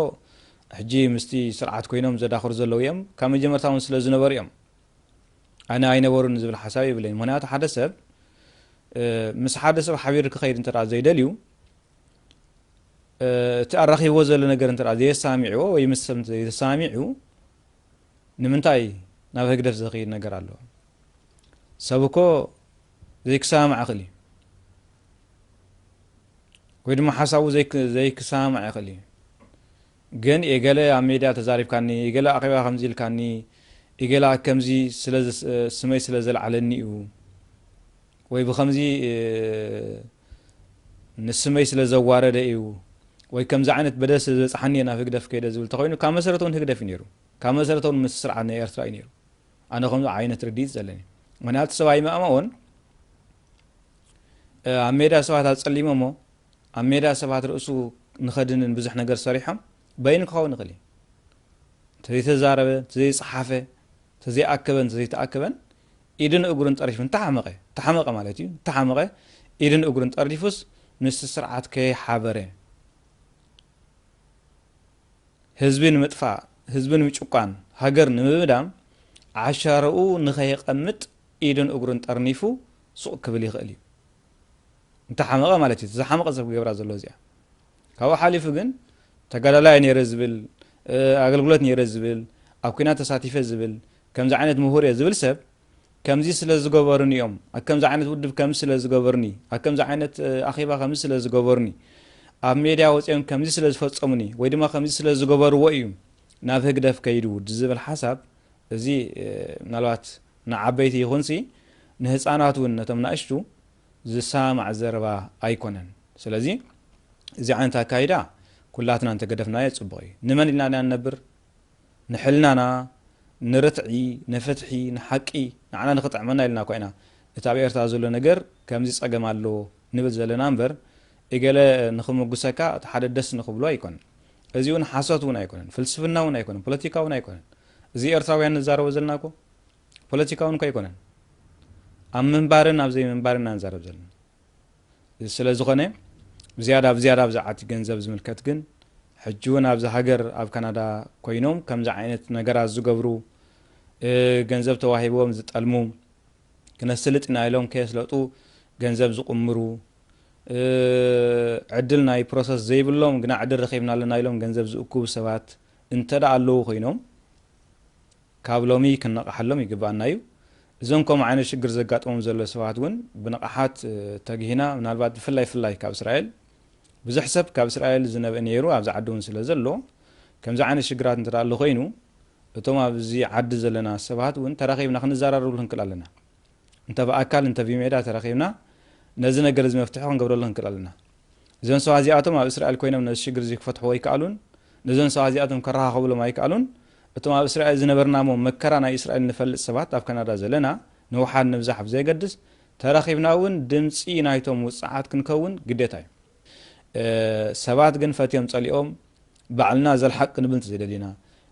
ሕጂ ምስቲ ስርዓት ኮይኖም ዘዳኽሩ ዘለዉ እዮም። ካብ መጀመርታ እውን ስለ ዝነበሩ እዮም። ኣነ ኣይነበሩን ዝብል ሓሳብ የብለይን። ምኽንያቱ ሓደ ሰብ ምስ ሓደ ሰብ ሓቢሩ ክኸይድ እንተ ዘይደልዩ፣ እቲ ኣራኺብዎ ዘሎ ነገር እንተ ዘየሳሚዕዎ ወይ ምስ ሰብ ዘይተሳሚዑ፣ ንምንታይ ናብ ህግደፍ ዝኸይድ ነገር ኣለዎ? ሰብ እኮ ዘይክሰማማዕ ይኽእል እዩ፣ ወይ ድማ ሓሳቡ ዘይክሰማማዕ ይኽእል እዩ። ግን የገለ ኣብ ሜድያ ተዛሪብካኒ፣ የገለ ኣኼባ ከምዚ ኢልካኒ፣ የገለ ከምዚ ስለ ስመይ ስለ ዘልዓለኒ እዩ፣ ወይ ብኸምዚ ንስመይ ስለ ዘዋረደ እዩ፣ ወይ ከምዚ ዓይነት በደል ስለ ዝበፅሓኒ እየ ናብ ህግደፍ ከይደ ዝብል ተኾይኑ፣ ካብ መሰረቱ እውን ህግደፍ እዩ ነይሩ። ካብ መሰረቱ እውን ምስ ስርዓት ናይ ኤርትራ እዩ ነይሩ። ኣነ ከምዚ ዓይነት ርድኢት ዘለኒ። ምኽንያቱ ሰብ ኣይመእመኦን። ኣብ ሜዳ ሰባት ኣጸሊሞሞ፣ ኣብ ሜዳ ሰባት ርእሱ ንኸድንን ብዙሕ ነገር ሰሪሖም፣ በይኑ ክኸውን ይኽእል እዩ። እንተዘይተዛረበ፣ እንተዘይጸሓፈ፣ እንተዘይኣከበ፣ እንተዘይተኣከበን፣ ኢድን እግሩን ጠሪፉ እንተሓመቐ፣ እንተሓመቐ ማለት እዩ፣ እንተሓመቐ፣ ኢድን እግሩን ጠሪፉስ ምስቲ ስርዓት ከይሓበረ፣ ህዝቢ ንምጥፋእ፣ ህዝቢ ንምጭቋን፣ ሃገር ንምብዳም ዓሻረኡ ንኸየቐምጥ ኢዱን እግሩን ጠርኒፉ ሱቕ ክብል ይኽእል እዩ። እንተሓመቐ ማለት እዩ። ዝሓመቐ ሰብ ክገብራ ዘሎ እዚኣ። ካብኡ ሓሊፉ ግን ተጋዳላይ ነይረ ዝብል፣ ኣገልግሎት ነይረ ዝብል፣ ኣብ ኲናት ተሳቲፈ ዝብል፣ ከምዚ ዓይነት ምሁር እየ ዝብል ሰብ ከምዚ ስለ ዝገበሩኒ እዮም፣ ኣብ ከምዚ ዓይነት ውድብ ከምዚ ስለ ዝገበሩኒ፣ ኣብ ከምዚ ዓይነት ኣኼባ ከምዚ ስለ ዝገበሩኒ፣ ኣብ ሜድያ ወፂኦም ከምዚ ስለ ዝፈፀሙኒ ወይ ድማ ከምዚ ስለ ዝገበርዎ እዩ ናብ ህግደፍ ከይዱ ዝብል ሓሳብ እዚ ምናልባት ንዓበይቲ ይኹንሲ ንህፃናት እውን ነቶም ናእሽቱ ዝሰማማዕ ዘረባ ኣይኮነን። ስለዚ እዚ ዓይነት ኣካይዳ ኩላትና እንተገደፍናዮ ፅቡቕ እዩ። ንመን ኢልና ኢና ንነብር? ንሕልናና፣ ንርትዒ፣ ንፍትሒ፣ ንሓቂ፣ ንዓና ንኽጥዕመና ኢልና እኳ ኢና እቲ ኣብ ኤርትራ ዘሎ ነገር ከምዚ ጸገም ኣሎ ንብል ዘለና እምበር፣ እገለ ንኽምጉሰካ እቲ ሓደ ደስ ንኽብሎ ኣይኮነን። እዚ እውን ሓሶት እውን ኣይኮነን፣ ፍልስፍና እውን ኣይኮነን፣ ፖለቲካ እውን ኣይኮነን። እዚ ኤርትራውያን ንዛረቦ ዘለና እኮ ፖለቲካ እውን እኮ ኣይኮነን። ኣብ ምንባርን ኣብ ዘይምንባርን ኢና ንዛረብ ዘለና። ስለ ዝኾነ ብዝያዳ ብዝያዳ ኣብዚ ዓዲ ገንዘብ ዝምልከት ግን ሕጂ እውን ኣብዚ ሃገር ኣብ ካናዳ ኮይኖም ከምዚ ዓይነት ነገራት ዝገብሩ፣ ገንዘብ ተዋሂብዎም ዝጠልሙ፣ ክነስልጥ ኢና ኢሎም ከየስለጡ ገንዘብ ዝቕምሩ፣ ዕድል ናይ ፕሮሰስ ዘይብሎም ግና ዕድል ረኺብና ኣለና ኢሎም ገንዘብ ዝእክቡ ሰባት እንተ ደኣ ኣለዉ ኮይኖም፣ ካብ ሎሚ ክንነቕሓሎም ይግብኣና እዩ። እዞም ከምኡ ዓይነት ሽግር ዘጋጥሞም ዘሎ ሰባት እውን ብንቕሓት ተግሂና፣ ምናልባት ብፍላይ ፍላይ ካብ እስራኤል ብዙሕ ሰብ ካብ እስራኤል ዝነብአ ነይሩ ኣብዚ ዓዲ እውን ስለ ዘሎ፣ ከምዚ ዓይነት ሽግራት እንተ ኣሎ ኮይኑ እቶም ኣብዚ ዓዲ ዘለና ሰባት እውን ተራኺብና ክንዘራረብሉ ክንክእል ኣለና። እንተ ብኣካል እንተ ብሜዳ ተራኺብና ነዚ ነገር እዚ መፍትሒ ክንገብረሉ ክንክእል ኣለና። እዞም ሰባት እዚኣቶም ኣብ እስራኤል ኮይኖም ነዚ ሽግር እዚ ክፈትሕዎ ኣይከኣሉን። ነዞም ሰባት እዚኣቶም ከረኻኽብሎም ኣይከኣሉን። እቶም ኣብ እስራኤል ዝነበርና እሞ መከራ ናይ እስራኤል ንፈልጥ ሰባት ኣብ ካናዳ ዘለና ንውሓድ ንብዛሕ ብዘየገድስ ተራኺብና እውን ድምፂ ናይቶም ውፅዓት ክንከውን ግዴታ እዩ። ሰባት ግን ፈትዮም ጸሊኦም ባዕልና ዘልሓቅ ክንብል እንተዘይደሊና፣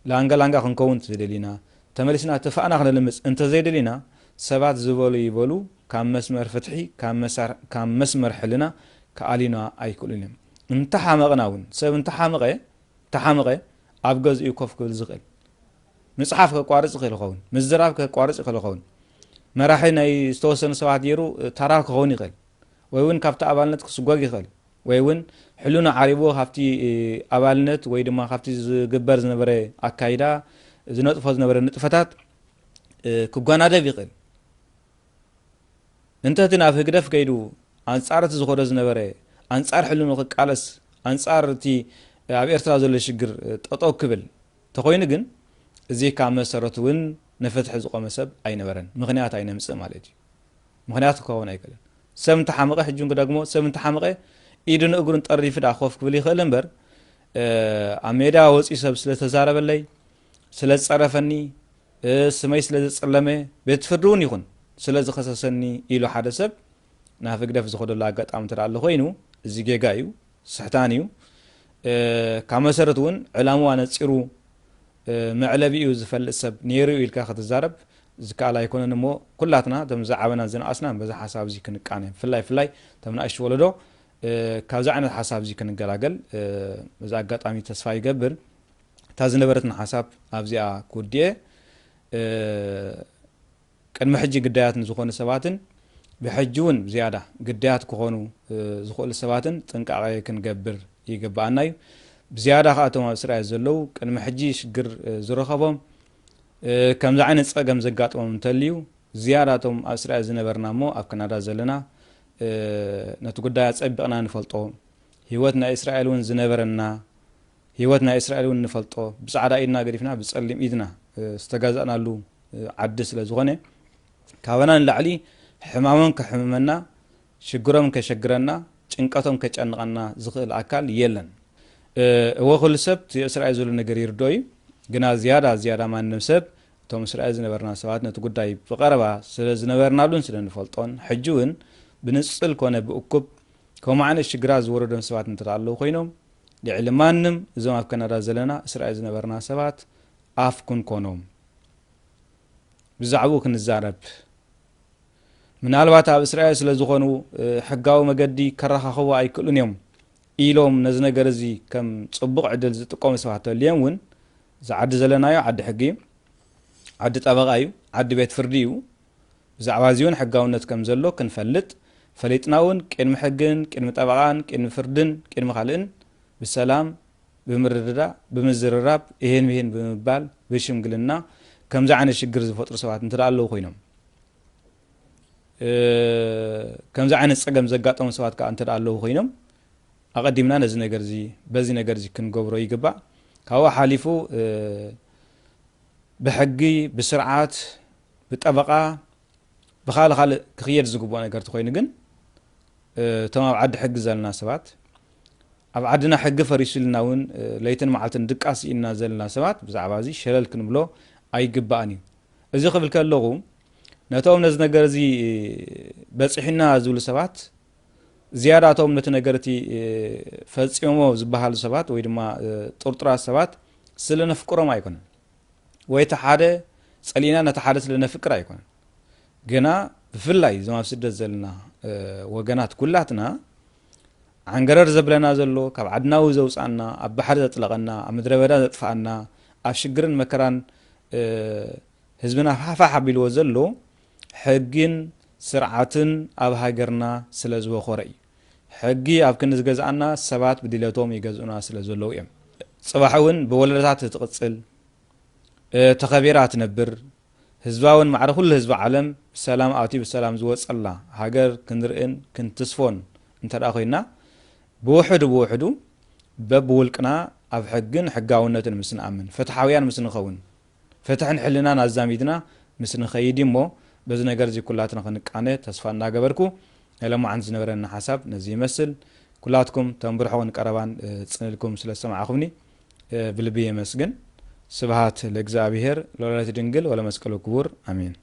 ላንጋ ላንጋ ክንከውን እንተዘይደሊና፣ ተመሊስና ትፋእና ክነልምፅ እንተዘይደሊና፣ ሰባት ዝበሉ ይበሉ ካብ መስመር ፍትሒ ካብ መስመር ሕልና ክኣልዩና ኣይክእሉን እዮም። እንተሓመቕና እውን ሰብ እንተሓመቐ እንተሓመቐ ኣብ ገዝኡ ኮፍ ክብል ዝኽእል ምፅሓፍ ከቋርፅ ይኽእል ይኸውን፣ ምዝራብ ከቋርፅ ይኽእል ይኸውን፣ መራሒ ናይ ዝተወሰኑ ሰባት ገይሩ ታራ ክኸውን ይኽእል ወይ እውን ካብቲ ኣባልነት ክስጎግ ይኽእል ወይ እውን ሕሉና ዓሪብዎ ካብቲ ኣባልነት ወይ ድማ ካብቲ ዝግበር ዝነበረ ኣካይዳ ዝነጥፎ ዝነበረ ንጥፈታት ክጓናደብ ይኽእል። እንተ እቲ ናብ ህግደፍ ከይዱ ኣንጻር እቲ ዝኾዶ ዝነበረ ኣንጻር ሕልኑ ክቃለስ ኣንጻር እቲ ኣብ ኤርትራ ዘሎ ሽግር ጠጠው ክብል ተኾይኑ ግን እዚ ካብ መሰረቱ እውን ንፍትሒ ዝቆመ ሰብ ኣይነበረን። ምኽንያት ኣይነምጽእ ማለት እዩ። ምኽንያት ክኸውን ኣይክእልን። ሰብ እንተሓመቐ ሕጂ እውን ክደግሞ ሰብ እንተሓመቐ ኢዱን እግሩን ጠሪፉ ደኣ ኮፍ ክብል ይኽእል እምበር ኣብ ሜዳ ወፂኡ ሰብ ስለተዛረበለይ ስለዝፀረፈኒ ስመይ ስለ ዘጸለመ ቤት ፍርዲ እውን ይኹን ስለ ዝኸሰሰኒ ኢሉ ሓደ ሰብ ናብ ህግደፍ ዝኸደሉ ኣጋጣሚ እንተ ኣሎ ኮይኑ እዚ ጌጋ እዩ፣ ስሕታን እዩ። ካብ መሰረቱ እውን ዕላምኡ ኣነጺሩ መዕለቢኡ ዝፈልጥ ሰብ ነይሩ ኢልካ ክትዛረብ ዝከኣል ኣይኮነን እሞ ኩላትና እቶም ዝዓበናን ዝነኣስናን በዚ ሓሳብ እዚ ክንቃነ ብፍላይ ብፍላይ እቶም ንኣሽቱ ወለዶ እ፣ ካብዚ ዓይነት ሓሳብ እዚ ክንገላገል፣ እ፣ በዚ ኣጋጣሚ ተስፋ ይገብር። እታ ዝነበረትና ሓሳብ ኣብዚኣ ክውድየ። እ፣ ቅድሚ ሕጂ ግዳያት ንዝኾኑ ሰባትን ብሕጂ እውን ዝያዳ ግዳያት ክኾኑ፣ እ፣ ዝኽእሉ ሰባትን ጥንቃቐ ክንገብር ይግብኣና እዩ። ብዝያዳ ከኣ እቶም ኣብ እስራኤል ዘለዉ ቅድሚ ሕጂ ሽግር፣ እ፣ ዝረኸቦም፣ እ፣ ከምዚ ዓይነት ጸገም ዘጋጥሞም እንተልዩ፣ ዝያዳ እቶም ኣብ እስራኤል ዝነበርና እሞ ኣብ ካናዳ ዘለና፣ እ፣ ነቲ ጉዳይ ኣጸቢቕና ንፈልጦ፣ ህይወት ናይ እስራኤል እውን ዝነበረና፣ ህይወት ናይ እስራኤል እውን ንፈልጦ፣ ብጻዕዳ ኢድና ገዲፍና ብጸሊም ኢድና፣ እ፣ ዝተጋዛእናሉ፣ እ፣ ዓዲ ስለ ዝኾነ፣ ካባና ንላዕሊ ሕማሞም ከሕምመና፣ ሽግሮም ከሸግረና፣ ጭንቀቶም ከጨንቐና ዝኽእል ኣካል የለን። እ፣ እወ፣ ኩሉ ሰብ እቲ እስራኤል ዘሎ ነገር ይርድኦ እዩ። ግና ዝያዳ፣ ዝያዳ ማንም ሰብ፣ እቶም እስራኤል ዝነበርና ሰባት ነቲ ጉዳይ ብቐረባ ስለ ዝነበርናሉን ስለ ንፈልጦን፣ ሕጂ እውን ብንጽል ኮነ ብእኩብ ከምኡ ዓይነት ሽግራት ዝወረዶም ሰባት እንተ ኣለዉ ኮይኖም፣ ልዕሊ ማንም እዞም ኣብ ካናዳ ዘለና እስራኤል ዝነበርና ሰባት ኣፍ ክንኮኖም። ብዛዕባኡ ክንዛረብ። ምናልባት ኣብ እስራኤል ስለ ዝኾኑ፣ እ፣ ሕጋዊ መገዲ ከረኻኽቡ ኣይክእሉን እዮም ኢሎም ነዚ ነገር እዚ ከም ጽቡቕ ዕድል ዝጥቀሙ ሰባት ተልዮም እውን፣ እዚ ዓዲ ዘለናዮ ዓዲ ሕጊ እዩ፣ ዓዲ ጠበቓ እዩ፣ ዓዲ ቤት ፍርዲ እዩ። ብዛዕባ እዚ እውን ሕጋውነት ከም ዘሎ ክንፈልጥ፣ ፈሊጥና እውን ቅድሚ ሕግን ቅድሚ ጠበቓን ቅድሚ ፍርድን ቅድሚ ካልእን ብሰላም፣ ብምርድዳእ፣ ብምዝርራብ፣ ይሄን ይሄን ብምባል፣ ብሽምግልና ከምዚ ዓይነት ሽግር ዝፈጥሩ ሰባት እንተ ኣለዉ ኮይኖም፣ እ፣ ከምዚ ዓይነት ጸገም ዘጋጠሙ ሰባት ከኣ እንተ ኣለዉ ኮይኖም፣ ኣቐዲምና ነዚ ነገር እዚ፣ በዚ ነገር እዚ ክንገብሮ ይግባእ። ካብኡ ሓሊፉ፣ እ፣ ብሕጊ፣ ብስርዓት፣ ብጠበቓ፣ ብኻልእ ካልእ ክኽየድ ዝግብኦ ነገር ተኾይኑ ግን፣ እ፣ እቶም ኣብ ዓዲ ሕጊ ዘለና ሰባት፣ ኣብ ዓድና ሕጊ ፈሪሱ ኢልና እውን፣ እ፣ ለይትን መዓልትን ድቃስ ኢልና ዘለና ሰባት ብዛዕባ እዚ ሸለል ክንብሎ ኣይግባእን እዩ። እዚ ክብል ከለኹ፣ ነቶም ነዚ ነገር እዚ፣ እ፣ በጺሑና ዝብሉ ሰባት፣ ዝያዳ እቶም ነቲ ነገር እቲ፣ እ፣ ፈጺሞሞ ዝበሃሉ ሰባት ወይ ድማ፣ እ፣ ጥርጡራት ሰባት ስለ ነፍቅሮም ኣይኮነን። ወይ እቲ ሓደ ጸሊእና ነቲ ሓደ ስለ ነፍቅር ኣይኮነን። ግና ብፍላይ እዞም ኣብ ስደት ዘለና፣ እ፣ ወገናት ኩላትና፣ ዓንገረር ዘብለና ዘሎ፣ ካብ ዓድናዊ ዘውጻና፣ ኣብ ባሕሪ ዘጥለቐና፣ ኣብ ምድረ በዳ ዘጥፍኣና፣ ኣብ ሽግርን መከራን፣ እ፣ ህዝብና ፋሕፋሕ ኣቢልዎ ዘሎ፣ ሕግን ስርዓትን ኣብ ሃገርና ስለ ዝወኸረ እዩ። ሕጊ ኣብ ክንዲ ዝገዝኣና፣ ሰባት ብድሌቶም ይገዝኡና ስለ ዘለዉ እዮም። ጽባሕ እውን ብወለዶታት እትቕጽል፣ እ፣ ተኸቢራ ትነብር፣ ህዝባውን ማዕረ ኩሉ ህዝቢ ዓለም ብሰላም ኣትዩ ብሰላም ዝወጸላ ሃገር ክንርእን ክንትስፎን እንተ ደኣ ኮይና፣ ብውሕዱ ብውሕዱ በብውልቅና ኣብ ሕግን ሕጋውነትን ምስ ንኣምን፣ ፍትሓውያን ምስ ንኸውን፣ ፍትሕን ሕልናን ኣዛሚድና ምስ ንኸይድ እሞ፣ በዚ ነገር እዚ ኩላትና ክንቃነ ተስፋ እናገበርኩ፣ ናይ ሎማዓንቲ ዝነበረና ሓሳብ ነዚ ይመስል። ኩላትኩም ተንብርሖን ቀረባን፣ እ፣ ጽንልኩም ስለ ዝሰማዕኹምኒ፣ እ፣ ብልቢ የመስግን። ስብሃት ለእግዚኣብሔር ለወላዲቱ ድንግል ወለመስቀሉ ክቡር። ኣሜን።